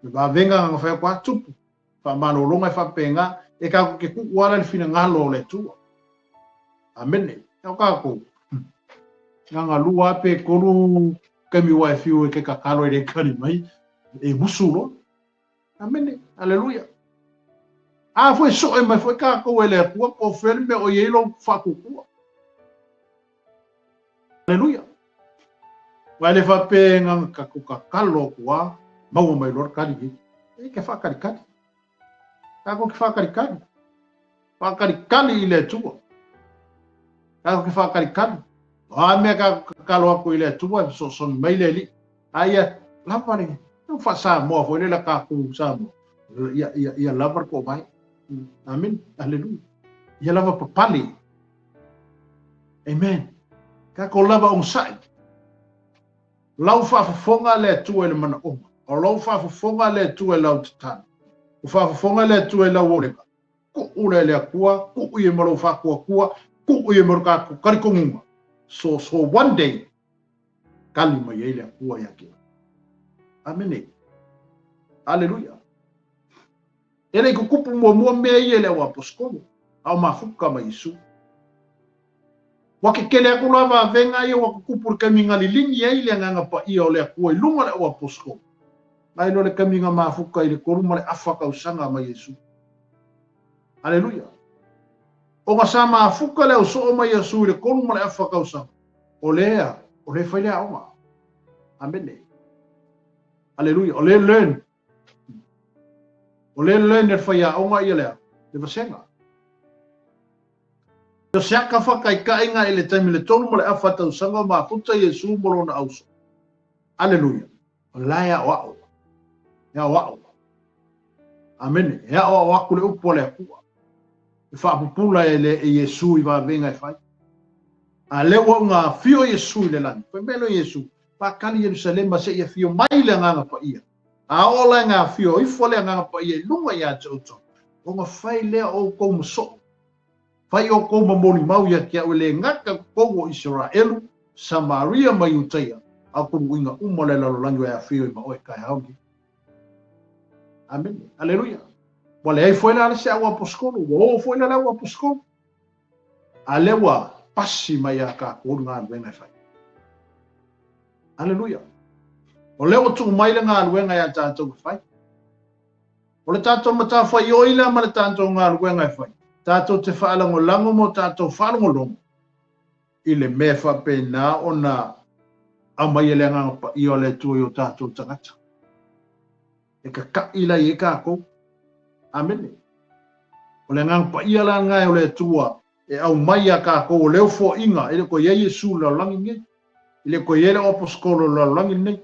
Le vavenga ngā whai ko a tupu. Faamalologa e faapena, e kākou ke kuʻu ala le finagalo o le Atua. Amene. E o kākou. Nganga lua pe kolu taimi ua e fiu e ke kakalo e le kali mai, e musu loa. Amene. Aleluia. A foi soe mai foi kākou e le Atua, po o fea le mea o i ai lou faatuatua. Aleluia. Aua e le faapea e nganga tatou tatalo atu a, maua mai loa le kali nei. E ke faakalikali. Tatou te faakalikali. Faakalikali i le Atua. Tatou te faakalikali. O a mea tatou tatalo atu i le Atua e fesoasoani mai le Alii. A ia lava le tau faa-Samoa foi lele a tatou Samoa. Ia, ia, ia lava le toovae. Amen. Aleluia. Ia lava papale. Amen. Tatou lava onosai. Lau faafofoga le Atua i le manaoga. O lou faafofoga le Atua i lau tatalo. O faafofoga le Atua i lau olega. Tuu lea i le Atua, tuu ia ma lou faatuatua, tuu ia ma lo tatou talitonuga. So, so one day, tali mai ai le Atua ia te oe. Amene. Aleluia. E le i tutupu muamua mea ia i le au aposetolo, a o mafuta ma Iesu. Ua kekele atu la vavega ia ua tutupu i le taimi na liligi ai le Agaga Paia o le Atua i luga o le au aposetolo, nai lo le taimi na mafuta i le 3 1/2 tausaga ma Iesu. Aleluia! Ona sa mafuta le ausoo ma Iesu i le 3 1/2 tausaga, o lea, o lea fai le aoga. Amene. Aleluia. O lea learn. O lea learn e le faiaoga ia lea, le vasega. O se aka whakaikaiga i le taimi le 3 1/2 tausaga o mafuta Iesu mo lona auso. Aleluia. O la e aoao. E aoao. Amene. E aoao aku le upu a le Atua. E faapupula e le e Iesu i vavega e fai. A lea ua uga afio Iesu i le lagi. Fai mai lea o Iesu, Faatali Ierusalema seia afio mai le Agaga Paia. A oo la ina afio ifo le Agaga Paia i luga ia te outou, ona fai lea o outou ma soo. Fai outou ma molimau ia te au e le gata i totonu o Iseraelu, Samaria ma Iutaia, a o tuluuiga uma o le lalolagi o e afio ai ma oe taeao nei. Amene. Aleluia. Ua leai foi la le se au aposetolo, ua oo foi la le au aposetolo. A lea ua pasi mai ia tatou le galuega e fai. Aleluia. O lea ua tuu mai le galuega ia tatou e fai. O le tatou matafaioi lea ma le tatou galuega e fai, tatou te faalagolago ma o tatou faalogologo i le mea e faapena ona aumai e le Agaga Paia o le Atua i o tatou tagata. E kakaʻi la i ai kākou. Amene. O le Agaga Paia la lena e o le Atua e aumai iā kākou o leo foaiga e le o toe i ai Iesu i le lalolagi lenei. E le o toe i ai le aposetolo i le lalolagi lenei.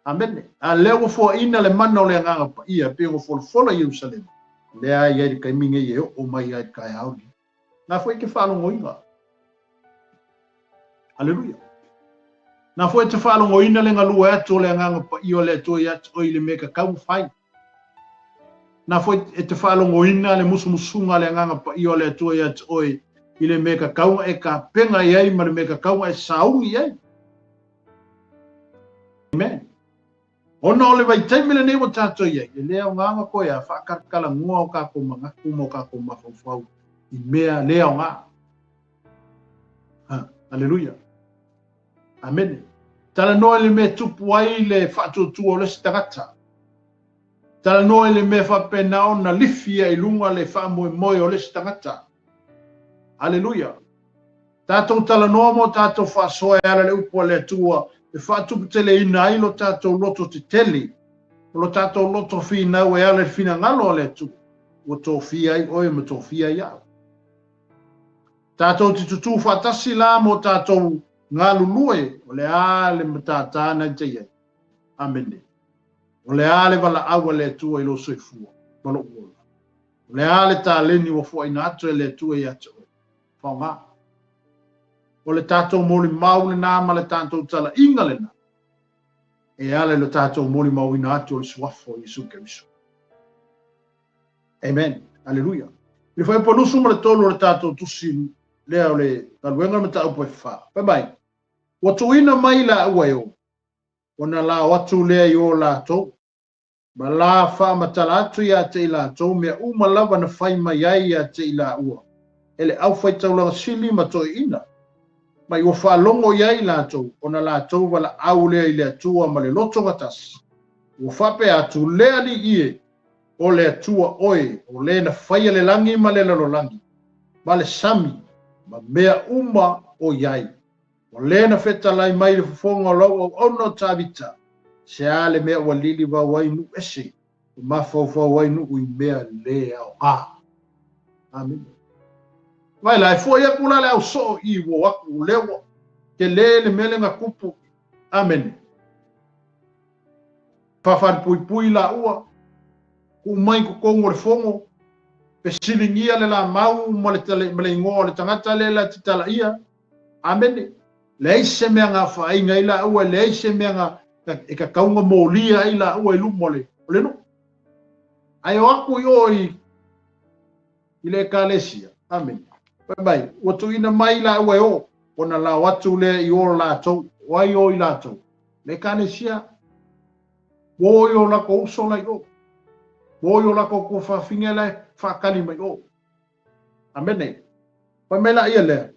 Amene. A lea ua foaina le mana o le Agaga Paia e pei ona folafola i Ierusalema, lea e i ai le taimi nei e oo mai ai i le taeao lenei. Na foi e te faalogoina. Aleluia. Na foi e te faalogoina le galue atu o le Agaga Paia o le Atua ia te oe i le mea e tatau ona fai. Na foi e te faalogoina le musumusuga a le Agaga Paia o le Atua ia te oe i le mea e tatau ona e tapena i ai ma le mea e tatau ona e sauni i ai. Amen. Ona o le vaitaimi lenei ua tatou i ai, e le aoga ona toe a faakalakalanoa o tatou manatu ma o tatou mafaufau i mea le aoga. Ha, aleluia. Amene. Talanoa i le mea e tupu ai le faatuatua o le isi tagata. Talanoa i le mea faapena ona lifi ai i luga le faamoemoe o le isi tagata. Aleluia. Tatou talanoa ma o tatou faasoa e ala i le upu a le Atua e faatuputeleina ai lo tatou loto tetele, o lo tatou loto finau e ala i le finagalo a le Atua, ua tofia ai oe ma tofia ai au. Tatou te tutū faatasi la mo tatou galulue, o le a le matata na i ai. Amene. O le a le valaau a le Atua i lou soifua ma lou ola. O le a le taleni ua foaina atu e le Atua ia te oe. Faoga. O le tatou molimau lena ma le tatou talaiga lena e ala i lo tatou molimauina atu o le suafa o Iesu Keriso. Amen. Aleluia. I le fuaiupu 23 o le tatou tusi lea o le galuega o le mataupu e fa. Fai mai, ua tuuina mai laua e o, ona lao atu lea i o latou, Ma la faamatala atu ia te i latou mea uma lava na fai mai ai ia te i laua e le aufaitaulaga sili ma toeaiina, ma i ua faalogo i ai latou, ona latou valaau lea i le Atua ma le loto gatasi, ua faapea atu, Le Alii e, o le Atua oe, o le na faia le lagi ma le lalolagi, ma le sami, ma mea uma o i ai. O le na fetalai mai i le fofoga o lau auauna o Tavita, se a le mea ua lili vau ai nuu ese? Ma mafaufau ai nuu i mea le aoga. Amene. Vai la e foi aku la le au soo i ua aku lea ua tele le mea lea na tupu. Amene. Faafalepuipui laua, tuu mai i totonu o le fono, fesiligia le lamau ma le, tale, ma le igoa o le tagata lea la te talaia. Amene. Leai se mea na afaina ai laua, leai se mea na e tatau ona molia ai laua i luma o le, o le nuu. Ae o atu i o i, i le ekalesia. Amene. Fai mai, ua tuuina mai laua e o, ona lao atu lea i o latou, o ai o i latou? Le ekalesia. Ua o i o latou uso la i o. Ua o i o latou tuafafine la e faatali mai o. Amene. Fai mai laia lea,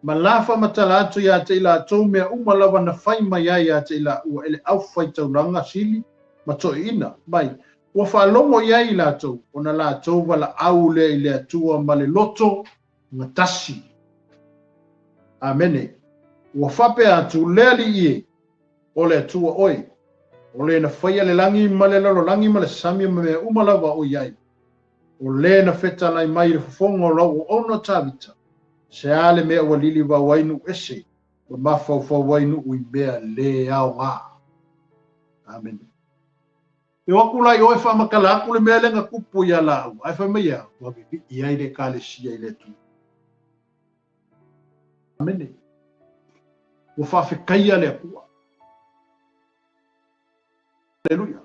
Ma la faamatala atu ia te i latou mea uma lava na fai mai ai ia te i laua e le aufaitaulaga sili ma toeaiina, mai, ua faalogo i ai i latou, ona latou valaau lea i le Atua ma le loto gatasi. Amene. Ua faapea atu le Alii e, o le Atua oe, o le na faia le lagi ma le lalolagi ma le sami ma mea uma lava o i ai. O le na fetalai mai i le fofoga o lau auauna o Tavita, se a le mea ua lilivau ai nuu ese ma mafaufau ai nuu i mea le aoga. Amene. E o atu la i o e faamatala atu le mea lea na tupu ia laua, ae fai mai ea, ua vivii ai le Ekalesia i le Atua. Amene. Ua faafetaia le Atua. Aleluia.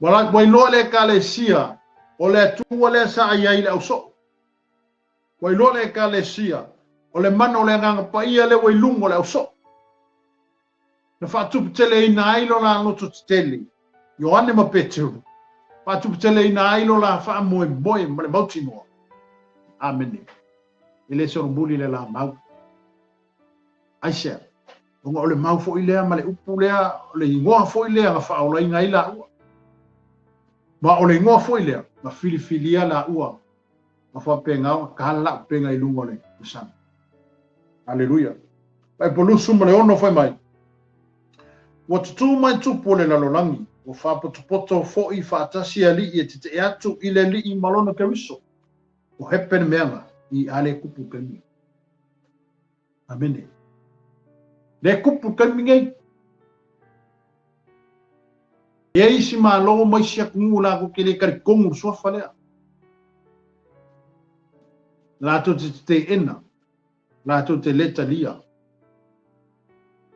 Ua iloa le Ekalesia o le Atua lea sa i ai i le ausoo. Ua iloa le Ekalesia o le mana o le Agaga Paia lea ua i luga o le ausoo. Na faatuputeleina ai lo la loto tetele, Ioane ma Peteru, faatuputeleina ai lo la faamoemoe ma le mautinoa. Amene. E le solomuli le la mau. Aisea? Ona o le mau foi lea ma le upu lea, o le igoa foi lea na faaolaina ai laua. Ma o le igoa foi lea na filifilia laua ma faapena ona tala upega i luga o le sami. Aleluia. Paipolusu ma le ono fai mai, Ua tutū mai tupu o le lalolagi, ua faapotopoto foi faatasi alii e tetee atu i le Alii ma lona Keriso. O hepe le mea na i a le kupu taimi. Amene. Le kupu taimi nei. E i ai isi malo ma isi atunuu latou te le talitonu i le suafa lea. Latou te teteena, latou te le talia.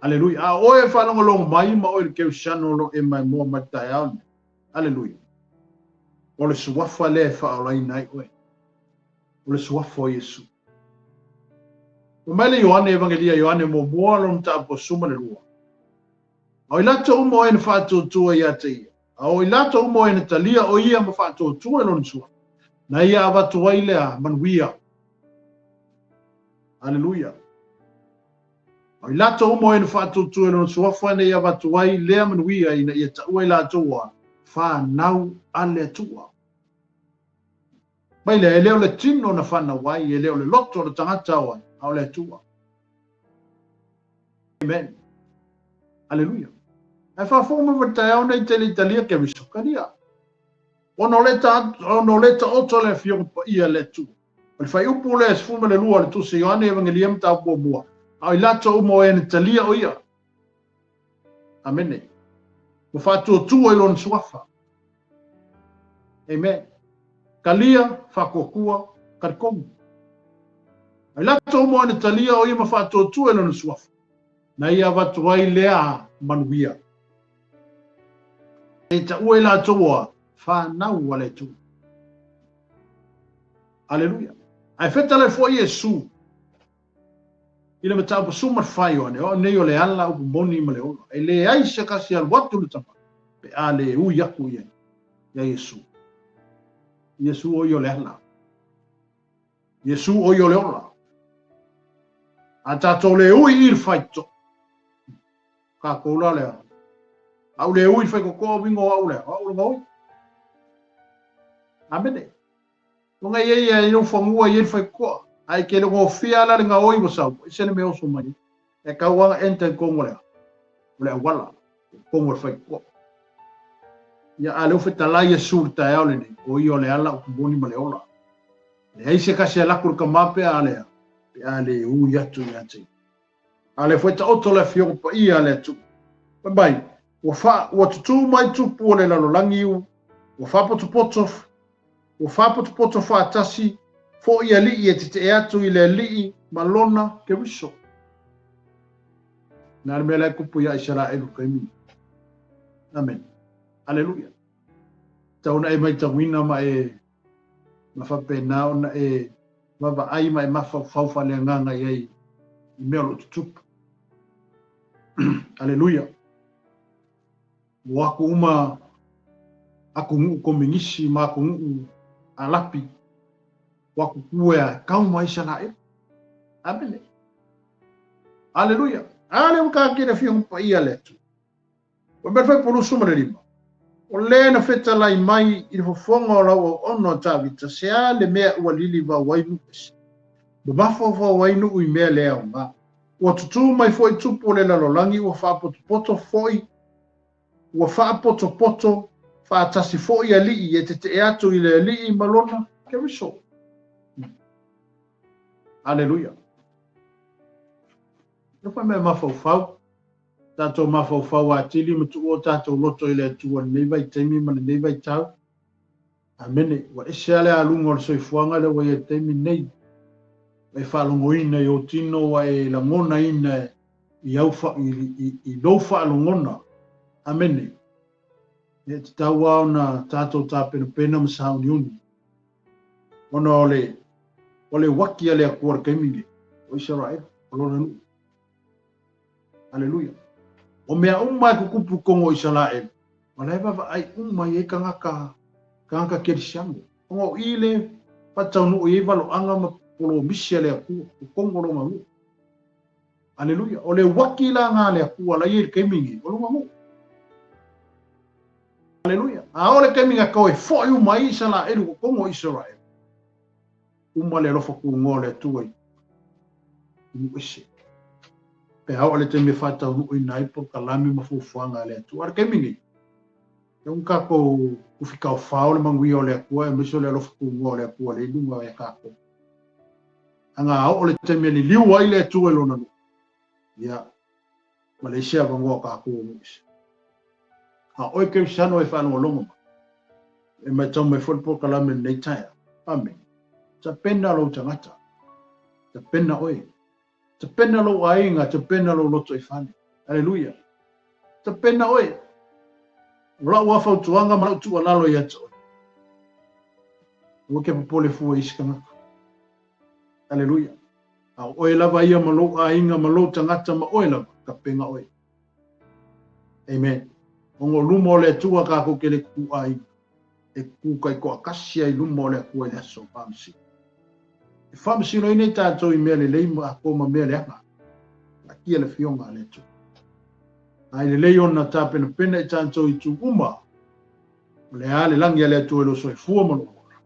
Aleluia. A o oe e faalogologo mai ma oe le Kerisiano o lo o e maimoa mai le taeao lenei. Aleluia. O le suafa lea e faaolaina ai oe. O le suafa o Iesu. Fai mai le Ioane, Evagelia Ioane muamua, lona mataupu 12. A o i latou uma o e na faatuatua ia te ia, a o i latou uma o e na talia o ia ma faatuatua i lona suafa, na ia avatu ai lea manuia. Aleluia. A o i latou uma o e na faatuatua i lona suafa, na ia avatu ai lea manuia ina ia taua i latou a fanau a le Atua. Mai lea, e le o le tino na fanau ai, e le o le loto o le tagata o ai, a o le Atua. Amen. Aleluia. Ae faafofoga mai foi taeao nei tele Italia ke riso kalia. Ona o le ta ona o le taoto le afioga paia le Atua. O le fuaiupu lea e 12 o le Tusi Ioane Evangelia mataupu muamua. A o i latou uma o e na talia o ia. Amene. Ua faatuatua i lona suafa. Amen. Talia, faatuatua, talitonu. A i latou uma o e na talia o ia ma faatuatua i lona suafa, na ia avatu ai lea manuia. E taua i latou a fanau a le Atua. Aleluia. Ae fetalai foi Iesu i le mataupu 14 Ioane, o au nei o le ala, upu moni ma le ola. E leai se tasi e alu atu i le Tama, pe a le ui atu i ai, ia Iesu. Iesu o ia o le ala. Iesu o ia o le ola. A tatou le ui i le faitotoa, tatou la lea. A u le ui i le faitotoa, uiga o au lea, o au le gaoi. Amene. Ona e i ai i lou fanua e i ai le faitotoa. Ae ke le gofia la le gaoi ua sau, e se le mea oso mai. E tau lava enter i totonu o le, o le auala, totonu o le faitotoa. Ia, a lea ua fetalai Iesu i le taeao lenei, o ia o le ala, upu moni ma le ola. Leai se kasi e alu atu i le Tama pe a lea, pe a le ui atu ia te ia. A lea foi taoto le Afioga Paia a le Atua. Fai mai, ua fa, ua tutū mai tupu o le lalolagi u, ua faapotopoto, ua faapotopoto faatasi foʻi alii e tetee atu i le Alii ma lona Keriso. Na le mea la e kupu ia Isaraelu i le taimi nei. Amene. Aleluia. Tau ona e maitauina ma e ma faapena ona e vaavaai ma e mafaufau faaleagaga i ai i mea o lo o tutupu. Aleluia. Ua aku uma atunuu kominisi ma atunuu Alapi, ua aku kuea e kau ma Isaraelu. Amene. Aleluia. A lea ua taatia le Afioga Paia a le Atua. Ua mea fai polusu ma le lima. O le na fetalai mai i le fofoga o lau auauna o Tavita, se a le mea ua lilivau ai nuu ese, ma mafaufau ai nuu i mea le aoga. Ua tutū mai foi tupu o le lalolagi ua faapotopoto foi, ua faapotopoto faatasi foi alii e tetee atu i le Alii ma lona Keriso. Aleluia. E fai mea mafaufau. Tatou mafaufau atili ma tuu o tatou loto i le Atua i lenei vaitaimi ma lenei vaitau. Amene. Ua ese lava le aluga o le soifuaga lea ua i ai i le taimi lenei. Ua e faalogoina i ou tino, ua e lagonaina i, au, i, i, i lou faalogona. Amene. E tatau lava ona tatou tapenapena ma sauniuni. Ona o le, o le uaki a le Atua i le taimi lenei, o Isaraelu, o lona nuu. Aleluia. O mea uma e tutupu i totonu o Isaraelu, o la e vaavaai uma i ai tagata, tagata kerisiano. Ona o i le faataunuu i ai valoaga ma polomisi a le Atua, i totonu o lona nuu. Aleluia. O le uaki la na a le Atua la i ai i le taimi nei, o lona nuu. Aleluia. A oo le taimi na toe foi uma ai Isaraelu i totonu o Isaraelu, uma le alofa tunoa o le Atua i nuu ese. Pe a oo le taimi e faataunuuina ai polokalame ma fuafuaga a le Atua. A o le taimi nei, e umi tatou ufitaofao le manuia o le Atua aemaise o le alofa tunoa o le Atua lea i luga ia tatou. Aga a oo le taimi e liliu ai le Atua i lona nuu, ia, ua leai se avanoa o tatou o nuu ese. A o oe Kerisiano e faalogologo mai, e matau mai foi le polokalame i lenei taeao. Amene. Tapena lou tagata. Tapena oe. Tapena lou aiga, tapena lou loto i fale. Aleluia. Tapena oe. O lau lava fautuaga ma lau tuualalo ia te oe. Aua ke popole fua i isi tagata. Aleluia. A o oe lava ia ma lou aiga ma lou tagata ma oe lava, tapena oe. Amen. Ona o luma o le Atua tatou te le tutuaiga. E tu taitoatasi ai i luma o le Atua i le aso o faamasino. E faamasinoina i tatou i mea lelei ma atoa ma mea leaga. Taatia le Afioga a le Atua. A e lelei ona tapenapena i tatou i itu uma, o le a le lagi a le Atua i lou soifua ma lou ola.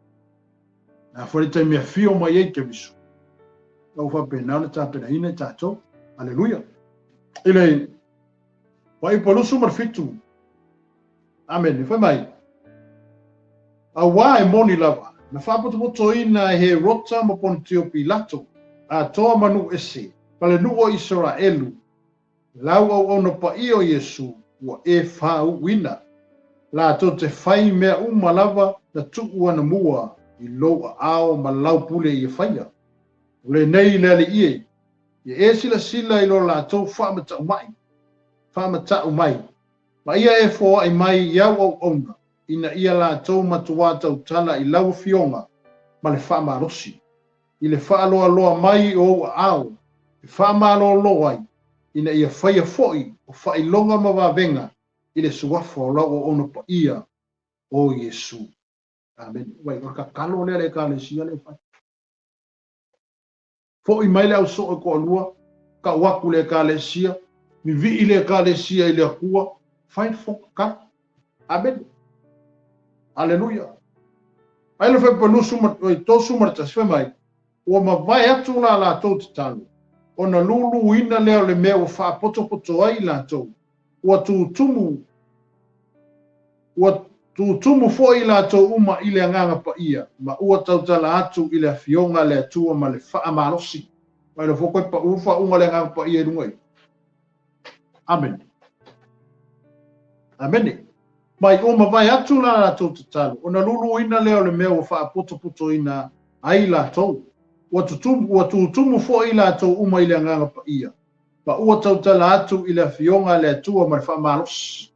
Le a foi le taimi e afio mai ai Keriso, la ua faapena ona tapenaina i tatou. Aleluia. I le Fuaiupu 27, Amene, fai mai, Auā e moni lava, na faapotopotoina e Herota ma Ponitio Pilato, atoa ma nuu ese, ma le nuu o Isaraelu, Lau auauna paia o Iesu ua e fāuuina, latou te fai mea uma lava na tuu anamua i lou aao ma lau pule ia faia. O lenei le Alii e, ia e silasila i lo latou faamatau mai, faamatau mai, ma ia e foai mai i au auauna, ina ia latou matuā tautala i lau Afioga ma le faamalosi. i le faaloaloa mai o ou aao e faamalolo ai, ina ia faia foi o faailoga ma vavega i le suafa o lau auauna paia, o Iesu. Amene. Uai, o le tatalo lea a le Ekalesia lea e fai. Foi mai le au soo e toalua, tau atu le Ekalesia, vivii le Ekalesia i le Atua, fai le fono tatalo. Amene. Aleluia. Ai le fai ma, oi, 31, fai mai, ua mavae atu la latou tatalo, ona luluina lea o le mea ua faapotopoto ai i latou, ua tutumu, ua, Tutumu foi i latou uma i le Agaga Paia, ma ua tautala atu i le Afioga a le Atua ma le faamalosi. Mai le foi koe pau faauga le Agaga Paia i luga i. Amene. Amene. Mai ua mavae atu la latou tatalo, ona luluina lea o le mea ua faapotopotoina ai latou. Ua tutumu, ua tutumu foi i latou uma i le Agaga Paia, ma ua tautala atu i le Afioga a le Atua ma le faamalosi.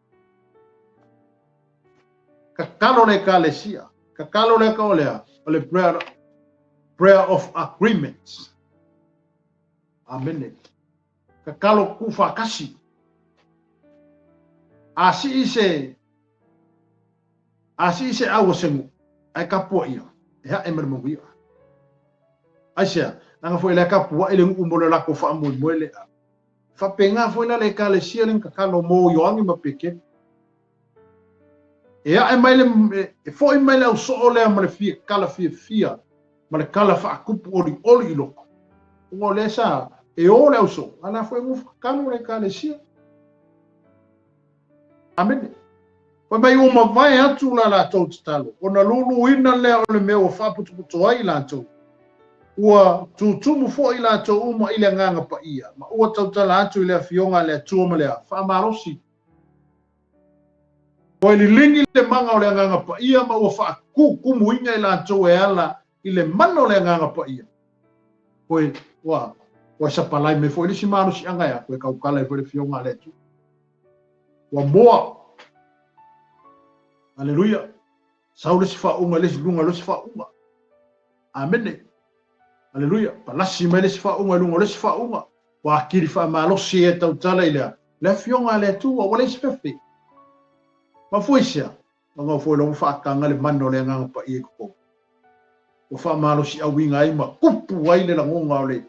Tatalo le Ekalesia. Tatalo lea ka o lea, o le prayer, prayer of agreement. Amene. Tatalo tuufaatasi. A sii se a sii se au o se nuu, ae tapuaia, e ae ma le manuia. Aisea, leaga foi o lea e tapuai le nuu mo le latou faamoemoe lea. Faapena foi la le Ekalesia lea na tatalo mo Ioane ma Petelo. E ae mai le, e foi mai le ausoo lea ma le fia, tala fiafia, ma le tala faatupu olioli i loko. Ona o lea sa e o le ausoo, a la foi nofo tatalo le Ekalesia. Amene. Fai mai ua mavae atu la latou tatalo, ona luluina lea o le mea ua faaputuputu ai latou. Ua tutumu foi latou uma i le Agaga Paia, ma ua tautala atu i le Afioga a le Atua ma le a? Faamalosi. Ua e liligi le maga o le Agaga Paia ma ua faatutumuina i latou e ala i le mana o le Agaga Paia. Koe, ua, ua sapalai mai foi le isi malosiaga e a, koe tautala ai foi le Afioga a le Atua. Ua moa. Aleluia. Sau le isi faauuga i le isi luga o le isi faauuga. Amene. Aleluia. Palasi mai le isi faauuga i luga o le isi faauuga. Ua atili faamalosi e tautala i le a? Le Afioga a le Atua, ua leai se fefe. Mafua i se a? Ona foi la ua faataga le mana o le Agaga Paia i totonu. Ua faamalosiauina ai ma tupu ai le lagona o le,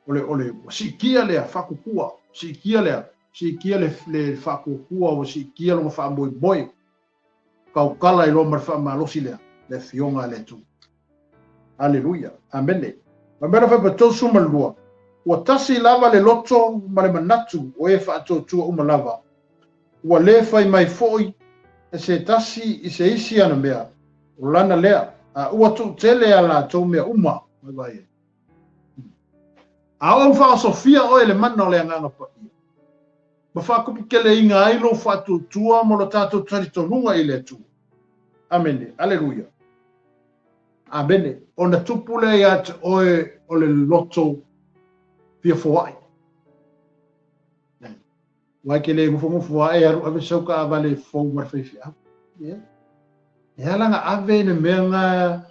o le, o le, ua siitia lea faatutua, siitia lea, siitia le, le faatuatua, ua siitia lona faamoemoe. Tautala ai loa ma le faamalosi lea, le Afioga a le Atua. Aleluia. Amene. Mamera fai pa 32, Ua tasi lava le loto ma le manatu o e faatuatua uma lava, ua le fai mai foi e se tasi i se isi ana mea, o lana lea, a ua tuutele a latou mea uma. Vai vai ai. A oo faaosofia oe le mana o le Agaga Paia, ma faatuputeleina ai lou faatuatua mo lo tatou talitonuga i le Atua. Amene. Aleluia. Amene. Ona tupu lea ia te oe o le loto fia foai. Wai ke le nofonofo ae alu ave sau taavale fou ma le faifeau. Yeah. E ala na ave le mea na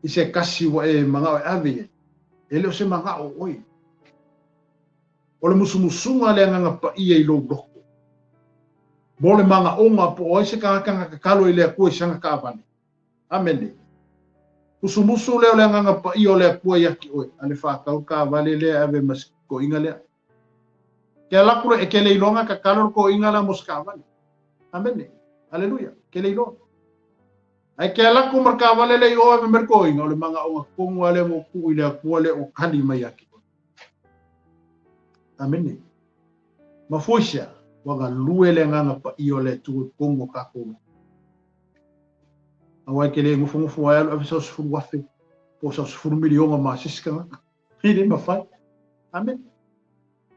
i se kasi ua e manao e ave i ai. E le o se manao o oe. O le musumusuga le Agaga Paia i lou loto. Mo le manaoga po o ai se tagata na tatalo i le Atua i sana taavale. Amene. Musumusu lea o le Agaga Paia o le Atua ia te oe, a le faatau taavale lea e ave ma se toeaina lea. Ke ala atu le, e ke le iloa na tatalo le toeaina la mo se taavale. Amene. Aleluia. Ke le iloa. Ae ke ala atu ma le taavale lea i o ave ma le toeaina, o le manaoga tonu lava lea na ou tuu i le Atua lea ua tali mai ia te oe. Amene. Mafua i se a? Ua galue le Agaga Paia o le Atua i totonu o tatou loto. Aua e te le nofonofo ai alu ave sau 10,000 po o sau 10 miliona ma se isi tagata. E le mafai. Amene.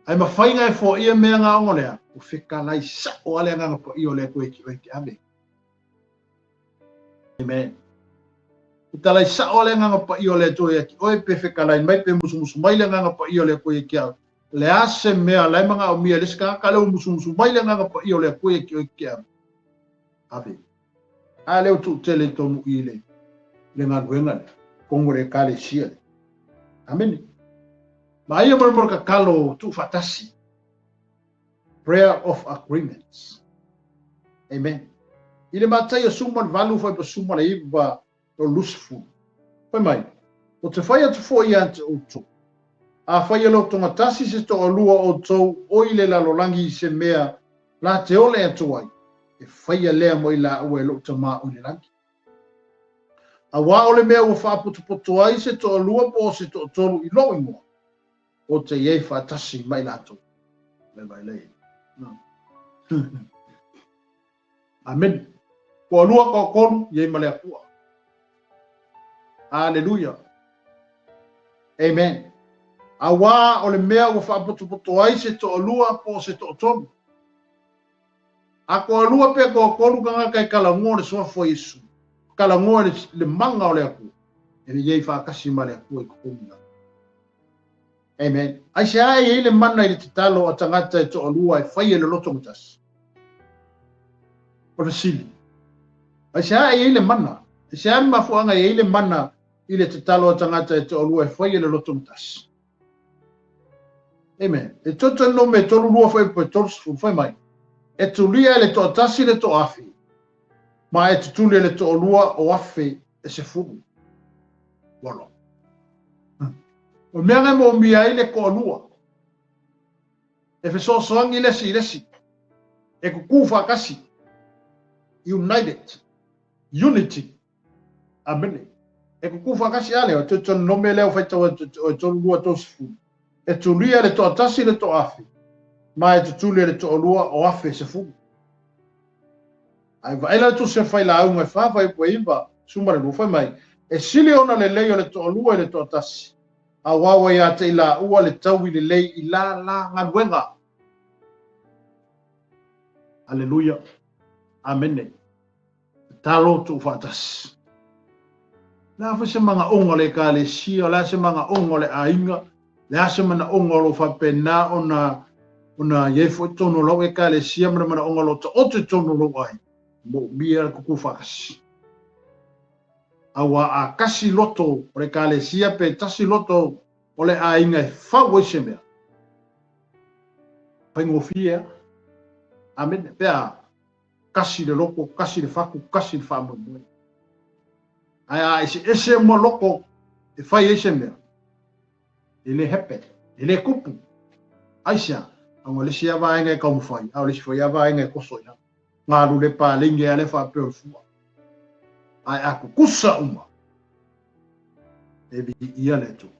Ae mafai na e foaia mea na ona o le a? Ua fetalai sao lava le Agaga Paia o le Atua e te oe e te ave. Amen. Fetalai sao le Agaga Paia o le Atua ia te oe, pe fetalai mai, pe musumusu mai le Agaga Paia o le Atua ia te au. O le a se mea la e manaomia e le isi tagata, lea ua musumusu mai le Agaga Paia o le Atua ia te oe e te ave. Ave. A lea ua tuutele i tonu i le, le galuega lea, tonu o le Ekalesia lea. Amene. Ma ia mo le mo le tatalo tuufaatasi. Prayer of agreements. Amen. I le Mataio 18 fai pa 19 no 20. Fai mai, O te fai atu foi ia te outou, afai e lotoga tasi se toalua o outou o i le lalolagi i se mea la te ole atu ai, e faia lea mo i laua e lou Tama o i le lagi. Auā o le mea ua faapotopoto ai se toalua po o se toatolu i lou ingoa, o te i ai faatasi ma i latou. Vai vai lei. Amene. Toalua, toatolu, i ai ma le Atua. Aleluia. Amen. Auā o le mea ua faapotopoto ai se toalua po o se toatolu. A toalua pe toatolu tagata e talanoa le suafa o Iesu, talanoa i le mana o le Atua, e i ai faatasi ma le Atua i totonu i lalo. Amen. Aisea e i ai le mana i le tatalo a tagata e toalua e faia i le loto gatasi? O le fesili. Aisea e i ai le mana? Aisea le mafuaaga e i ai le mana i le tatalo a tagata e toalua e faia i le loto gatasi? Amen. E Teuteronome 32 fuaiupu e 30 fai mai, E tulia e le toatasi le toaafe, ma e tutuli e le toalua o afe e sefulu. Voilà. O mea na e moomia ai le toalua, e fesoasoani le isi i le isi, e kukū faatasi, united, unity. Amene. E kukū faatasi a lea, o Teuteronome lea o faitau atu o e 32 30. E tulia e le toatasi le toaafe, ma e tutuli e le toalua o afe e sefulu. Ae vaai la le tusi a le failauga e fa fuaiupu e iva, suma le lua, fai mai, E sili ona lelei o le toalua i le toatasi, auā ua ia te i laua le taui lelei i la la galuega. Aleluia. Amene. Tatalo tuufaatasi. O le a foi se manaoga o le Ekalesia, o le a se manaoga o le aiga, o le a se manaoga o lo o faapena ona ona i ai foi totonu o lau Ekalesia ma le manaoga o lo o taoto i totonu o lou aiga, moomia le kukū faatasi. Auā a tasi loto o le Ekalesia pe tasi loto o le aiga e fau ai se mea, faigofie a. Amene. Pe a? Kasi le loko, kasi le fatu, kasi le faamoemoe. Ae a eseese uma loko e fai ai se mea, e le happen, e le tupu. Aisea? Aua o le isi lava vaega e taumafai, a o le isi foi lava vaega e toso i lalo. Galu le palenge lava lea faapea o le fua. Ae a tutusa uma, e viia le Atua.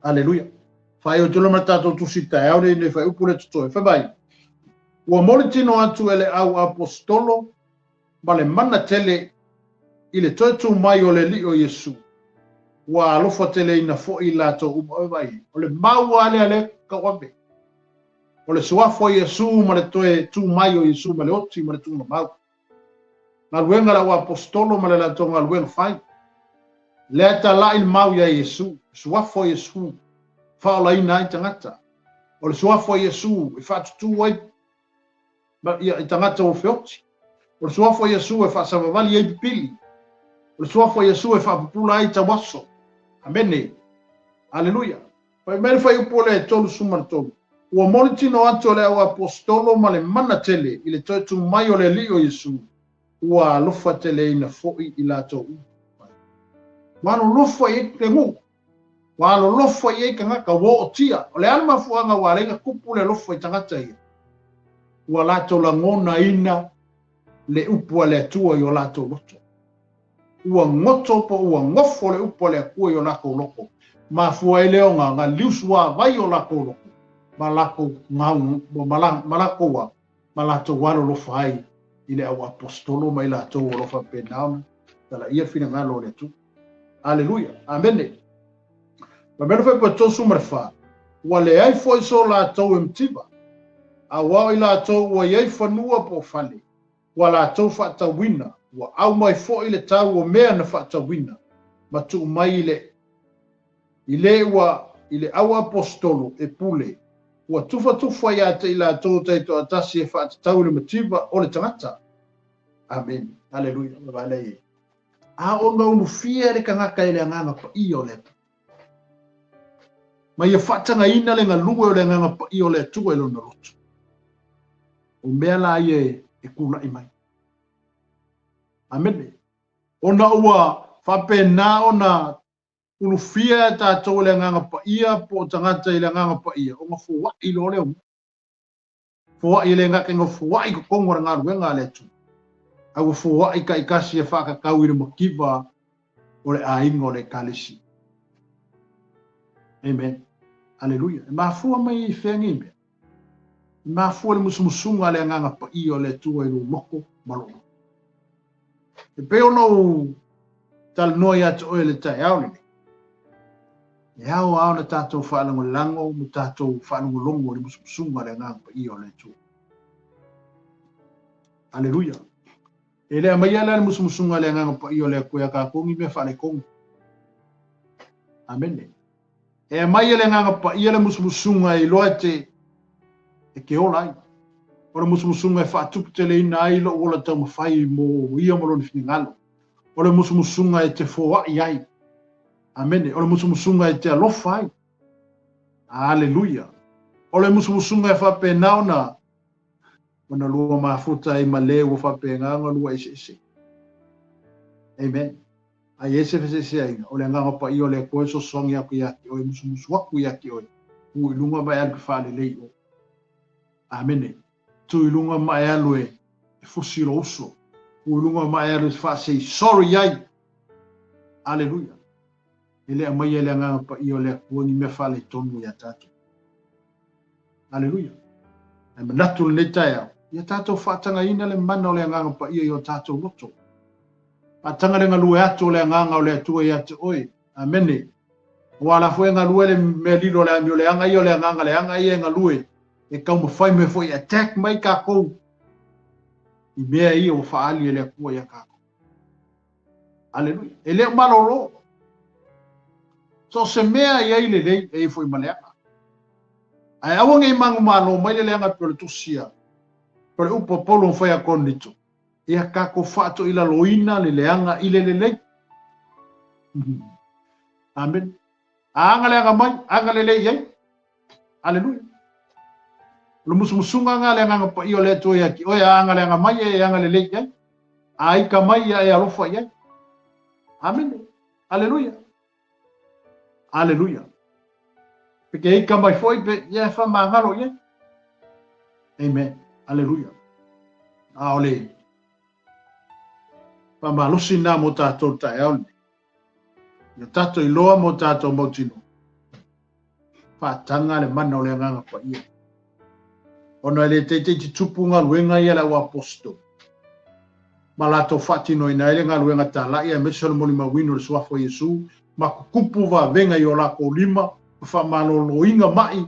Aleluia. Faaiu atu loa ma le tatou tusi taeao nei nei fuaiupu lea totoe. Fai mai, Ua moli tino atu e le au aposetolo ma le mana tele i le toe tū mai o le Alii o Iesu, ua alofa teleina foi i latou uma. Oi vai, o le mau lava lea lea tauave. O le suafa o Iesu ma le toe tū mai o Iesu ma le oti ma le tuugamau. Galuega a le au aposetolo ma le latou galuega fai. Lea e talai le mau iā Iesu, le suafa o Iesu, faaolaina ai tagata. O le suafa o Iesu e faatutū ai ia i tagata ua feoti. O le suafa o Iesu e faasavavali ai pipili. O le suafa o Iesu e faapupula ai tauaso. Amene. Aleluia. Fai mai le fuaiupu o le 33, Ua moli tino atu o le au aposetolo ma le mana tele i le toe tū mai o le Alii o Iesu, ua alofa teleina foi i latou uma. Ua alolofa i ai le nuu, ua alolofa i ai tagata, ua ootia. O le a le mafuaaga ua ala ai ona tupu le alofa i tagata ia? Ua latou lagonaina le upu a le Atua i o latou loto. Ua goto po ua gofo le upu a le Atua i o lakou loko, mafua ai lea ona na liusuāwai o lakou loko ma lakou gau, ma, ma lakou a, ma latou alolofa ai i le au aposetolo ma i latou o lo o faapena ona talaia le finagalo o le Atua. Aleluia. Amene. Fai mai le fuaiupu 34, Ua leai foi so latou e mativa, auā o i latou ua i ai fanua po o fale, ua latou faatauina, ua aumai foi le tau o mea na faatauina, ma tuu mai i le i le ua i le auaposetolo e pule, ua tufatufa ia te i latou taitoatasi e faatatau i le mativa o le tagata. Amene. Aleluia. Vaai lea. A ona ulufia le tagata i le Agaga Paia o le Atua. Ma ia faatagaina le galue o le Agaga Paia o le Atua i lona loto. O mea la ia e tulai mai. Amene. Ona ua faapena ona ulufia e tatou e le Agaga Paia po o tagata i le Agaga Paia, ona foai loa lea o mea. Foai e le gata ina foai i totonu o le galuega a le Atua, a ua foai taitasi e faatatau i le mativa o le aiga o le Ekalesia. Amen. Aleluia. E mafua mai i fea nei mea? E mafua i le musumusuga a le Agaga Paia o le Atua i lou loto ma lou loto. E pei ona ou talanoa ia te oe i le taeao lenei, e ao lava ona tatou faalagolago ma tatou faalogologo i le musumusuga a le Agaga Paia o le Atua. Aleluia. E le aumaia la le musumusuga a le Agaga Paia o le Atua ia tatou ni mea faaletonu. Amene. E aumai e le Agaga Paia le musumusuga e iloa e te, e te ola ai. O le musumusuga e faatuputeleina ai lou ola taumafai mo ia ma lona finagalo. O le musumusuga e te foai ai. Amene. O le musumusuga e te alofa ai. Aleluia. O le musumusuga e faapena ona ona lua mafuta ai ma le ua faapena ona lua eseese. Amen. A i ai se feseeseaiga, o le Agaga Paia o le Atua e sosogi atu ia te oe, musumusu atu ia te oe, tu i luga ma e alu ke faalelei i o. Amene. Tu i luga ma e alu e fusi lou uso. Tu i luga ma e alu e faasei sorry ai. Aleluia. E le aumaia e le Agaga Paia o le Atua ni mea faaletonu ia tatou. Aleluia. Ae manatu lenei taeao, ia tatou faatagaina le mana o le Agaga Paia i o tatou loto. Faataga le galue atu o le Agaga o le Atua ia te oe. Amene. Aua la foi e galue le mea lilo o le amio leaga ia o le agaga leaga ia e galue e taumafai mai foi e attack mai tatou i mea ia ua faaali e le Atua ia tatou. Aleluia. E le o malolo. So o se mea e i ai lelei, e i ai foi ma leaga. Ae aua ne i manumalo mai le leaga pei o le tusia, pei o le upu a Paulo na fai ia Korinito, ia tatou faatoilaloina le leaga i le lelei. Amene. A aga leaga mai, aga lelei i ai. Aleluia. O le musumusuga lena a le Agaga Paia o le Atua ia te oe, a aga leaga mai, e aga lelei i ai. A ika mai, ia e alofa i ai. Amene. Aleluia. Aleluia. Pe ke ika mai foi, pe ia e whamangalo i ai. Amen. Aleluia. A o le whamalosi nā mō tātou taeao nei. Ia tātou iloa mō tātou mautino. Whaatanga le mana o le Agaga Paia. Ona e le teitei te tupu galuega ia le au apostolo. Ma latou faatinoina ai le galuega talai aemaise o le molimauina o le suafa o Iesu ma kukupu vavega i o lakou lima ma faamaloloina ma'i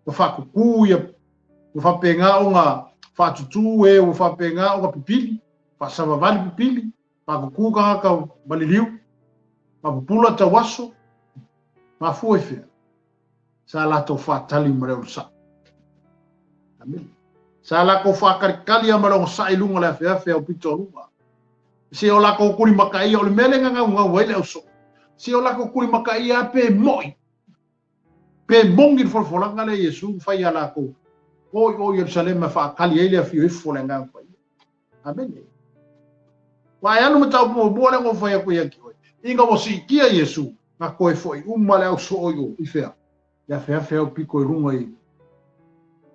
ma faakukū ia ua faapena ona faatutū e ua faapena ona pipili, faasavavali pipili, faakukū tagata maliliu, faapupula tauaso, mafua i fea? Sa latou faatali ma le onosai. Amene. Sa latou faatalikali lava ma le onosai i luga o le afeafe au pito o luga. Se o latou tulimataia, o le mea lea na naunau ai le ausoo. Se o latou tulimataia lava pe moi. Pe moni le folafolaga lea Iesu na fai ia latou. O i o Ierusalema e faatali ai le afio ifo o le Agaga Paia. Amene. Ua e alu mataupu muamua lea na ou fai atu ia te oe. Ina ua siitia Iesu, na toe foi uma le ausoo i o, i fea? Le afeafe au pito i luga i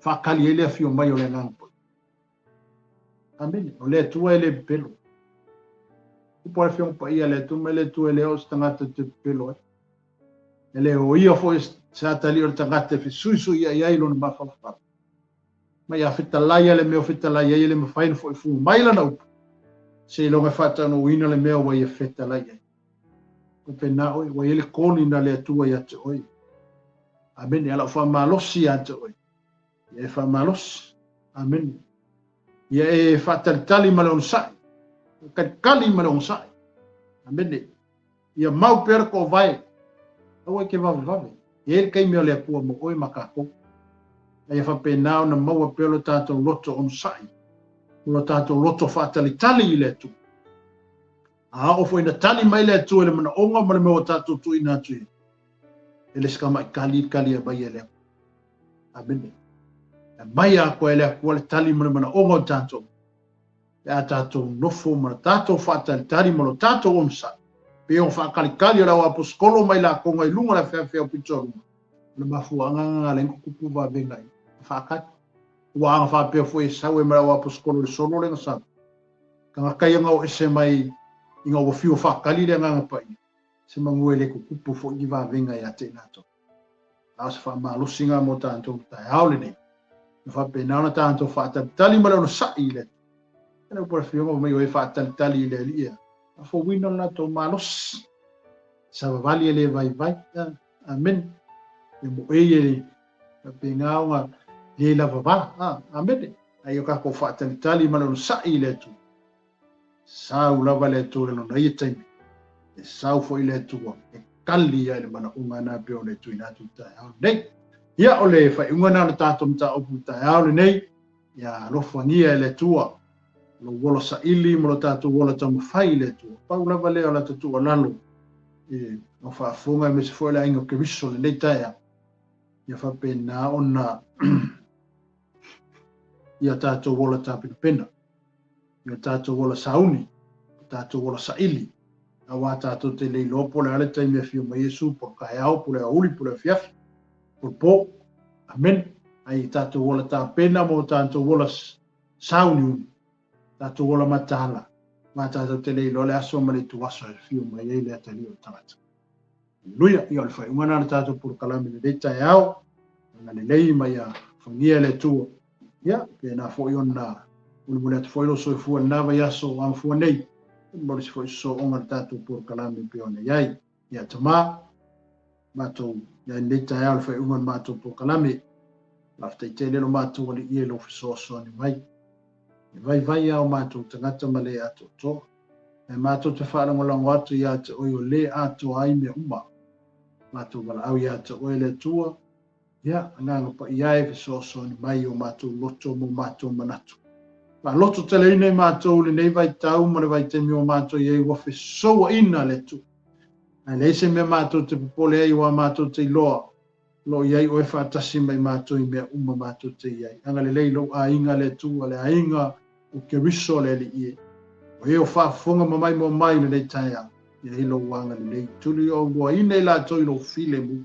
faatali ai le afio mai o le Agaga Paia. Amene. O le Atua e le pepelo. Upu a le Afioga Paia le Atua mai le Atua e le oo se tagata te pepelo ai. E le o ia foi se atalii o le tagata e fesuisuiai ai lona mafaufau. Ma ia fetalai a le mea o fetalai ai e le mafai ona foi fua mai lana upu, seiloga e faataunuuina le mea ua ia fetalai ai. Faapena oe, ua i ai le koli na le Atua ia te oe. Amene. A lau faamalosi ia te oe, ia e faamalosi. Amene. Ia e faatalitali ma le onosai. Faatalikali ma le onosai. Amene. Ia mau pea le toovae, aua e te vavevave. E i ai le taimi o le Atua mo oe ma tatou. A ia faapena ona maua pea lo tatou loto onosai, ma lo tatou loto faatalitali i le Atua. A oo foi ina tali mai le Atua i le manaoga ma le mea ua tatou tuuina atu i ai, e le se tamai tali le tali e aumai e le Atua. Amene. E aumai atoa e le Atua le tali ma le manaoga o tatou. Pe a tatou nofo ma le tatou faatalitali ma lo tatou onosai, pei o faatalikali o le au aposetolo mai latou i luga o le afeafe au pito a luga, o le mafuaaga lena na ala ai ona tutupu vavega i faatali. Ua aga faapea foi e sau ai ma le au aposetolo i le solo lea na sau. Tagata ia na o ese mai ina ua fiu faatali le Agaga Paia, se manu e le tutupu foi ni vavega ia te i latou. A o se faamalosiga mo tatou taeao lenei, na faapena ona tatou faatalitali ma le onosai i le Atua. Le upu a le Afioga fai mai o e faatalitali i le Alii e. Faafouina lo latou malosi. Savavali e le vaivai. Amene. Ia moei e faapena ona le lavavala. Amene. Ai o tatou faatalitali ma le onosai i le Atua. Sau lava le Atua i lona ia taimi. E sau foi le Atua e tali ia i le manaoga na pei ona e tuuina atu i le taeao lenei. Ia, o le faaiuga na o le tatou mataupu i le taeao lenei. Ia alofagia e le Atua lou ola saili ma lo tatou ola taumafai i le Atua. Pau lava lea o la ta tuualalo i lau faafofoga aemaise foi le aiga o Keriso lenei taeao. Ia faapena ona ia tatou ola tapenapena, ia tatou ola sauni, ia tatou ola saili, aua tatou te le iloa po o le a le taimi e afio mai Iesu, po o le taeao, po o le aoauli, po o le afiafi, po o le po. Amene. Ai tatou ola tapena ma o tatou ola sauniuni, tatou ola mataala, aua tatou te le iloa le aso ma le ituaso e afio mai ai le atalii o le tagata. Aleluia. Ia o le faaiuga lena o le tatou polokalame i lenei taeao. Agalelei ma ia alofagia e le Atua. Ia, pena foi ona molimoli atu foi lou soifua i lena vaiaso o gafua nei. Momoli se foi sosooga i le tatou polokalame pei ona i ai. Ia Tama, matou i ai lenei taeao i le faaiuga o le matou polokalame. Faafetai tele lo matou Alii e lou fesoasoani mai. E vaivai a o matou tagata ma le atoatoa. Ae matou te faalagolago atu ia te oe o le atoa ai mea uma. Matou valaau ia te oe le Atua, ia, Agaga Paia e fesoasoani mai i o matou loto ma o matou manatu. Faalototeleina i matou i lenei vaitau ma le vaitaimi o matou i ai ua fesouaina le Atua. Ae leai se mea matou te popole ai aua matou te iloa o lo o i ai oe faatasi ma i matou i mea uma matou te i ai. Agalelei lou aiga le Atua, le aiga o Keriso le Alii e. O e o faafofoga ma maimoa mai i lenei taeao, ia i lou agalelei, tuli o auloaina i latou i lou filemu.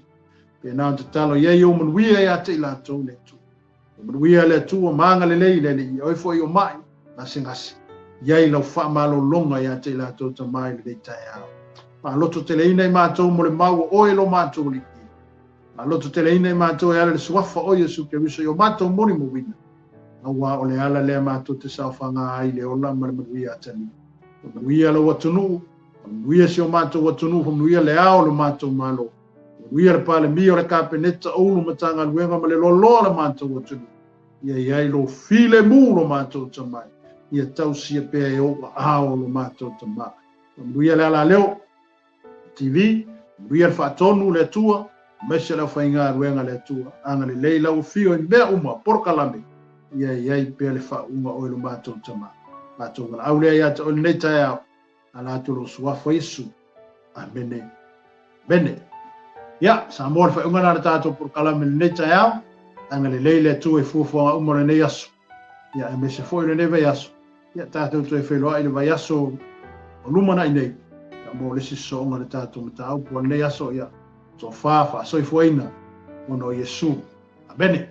Pena ona tatalo i ai ou manuia ia te i latou le Atua. O manuia le Atua ma agalelei le Alii, oe foi o mai, gasegase, i ai lau faamalologa ia te i latou Tama i lenei taeao. Faalototeleina i matou mo le mau o oe lo matou Alii. Faalototeleina i matou e ala i le suafa o Iesu Keriso i o matou molimauina. Aua o le ala lea matou te saofaga ai i le ola ma le manuia atalii. Faamanuia lou atunuu, faamanuia si o matou atunuu, faamanuia le ao o lo matou Malo, faamanuia le Palemia o le Kapeneta, o Ulu Matagaluega ma le loaloa o le matou atunuu. Ia i ai lou filemu lo matou Tamai, ia tausia pea e ou aao lo matou Tama. Faamanuia le alaleo. TV, manuia le faatonu le Atua, aemaise le aufaigaluega a le Atua. Agalelei lau afio i mea uma, polokalame, ia i ai pea le faauuga oe lo matou Tama. Matou valaau lea ia te oe lenei taeao, ala atu lou suafa Iesu. Amene. Amene. Ia, Samoa le faaiuga lena o le tatou polokalame lenei taeao. Agalelei le Atua i fuafuaga uma o lenei aso. Ia, aemaise foi o lenei vaiaso. Ia, tatou toe feiloai i le vaiaso o lumanai nei, ia, mo le isi sosooga o le tatou mataupu o lenei aso, ia, tofa faasoifuaina ona o Iesu. Amene.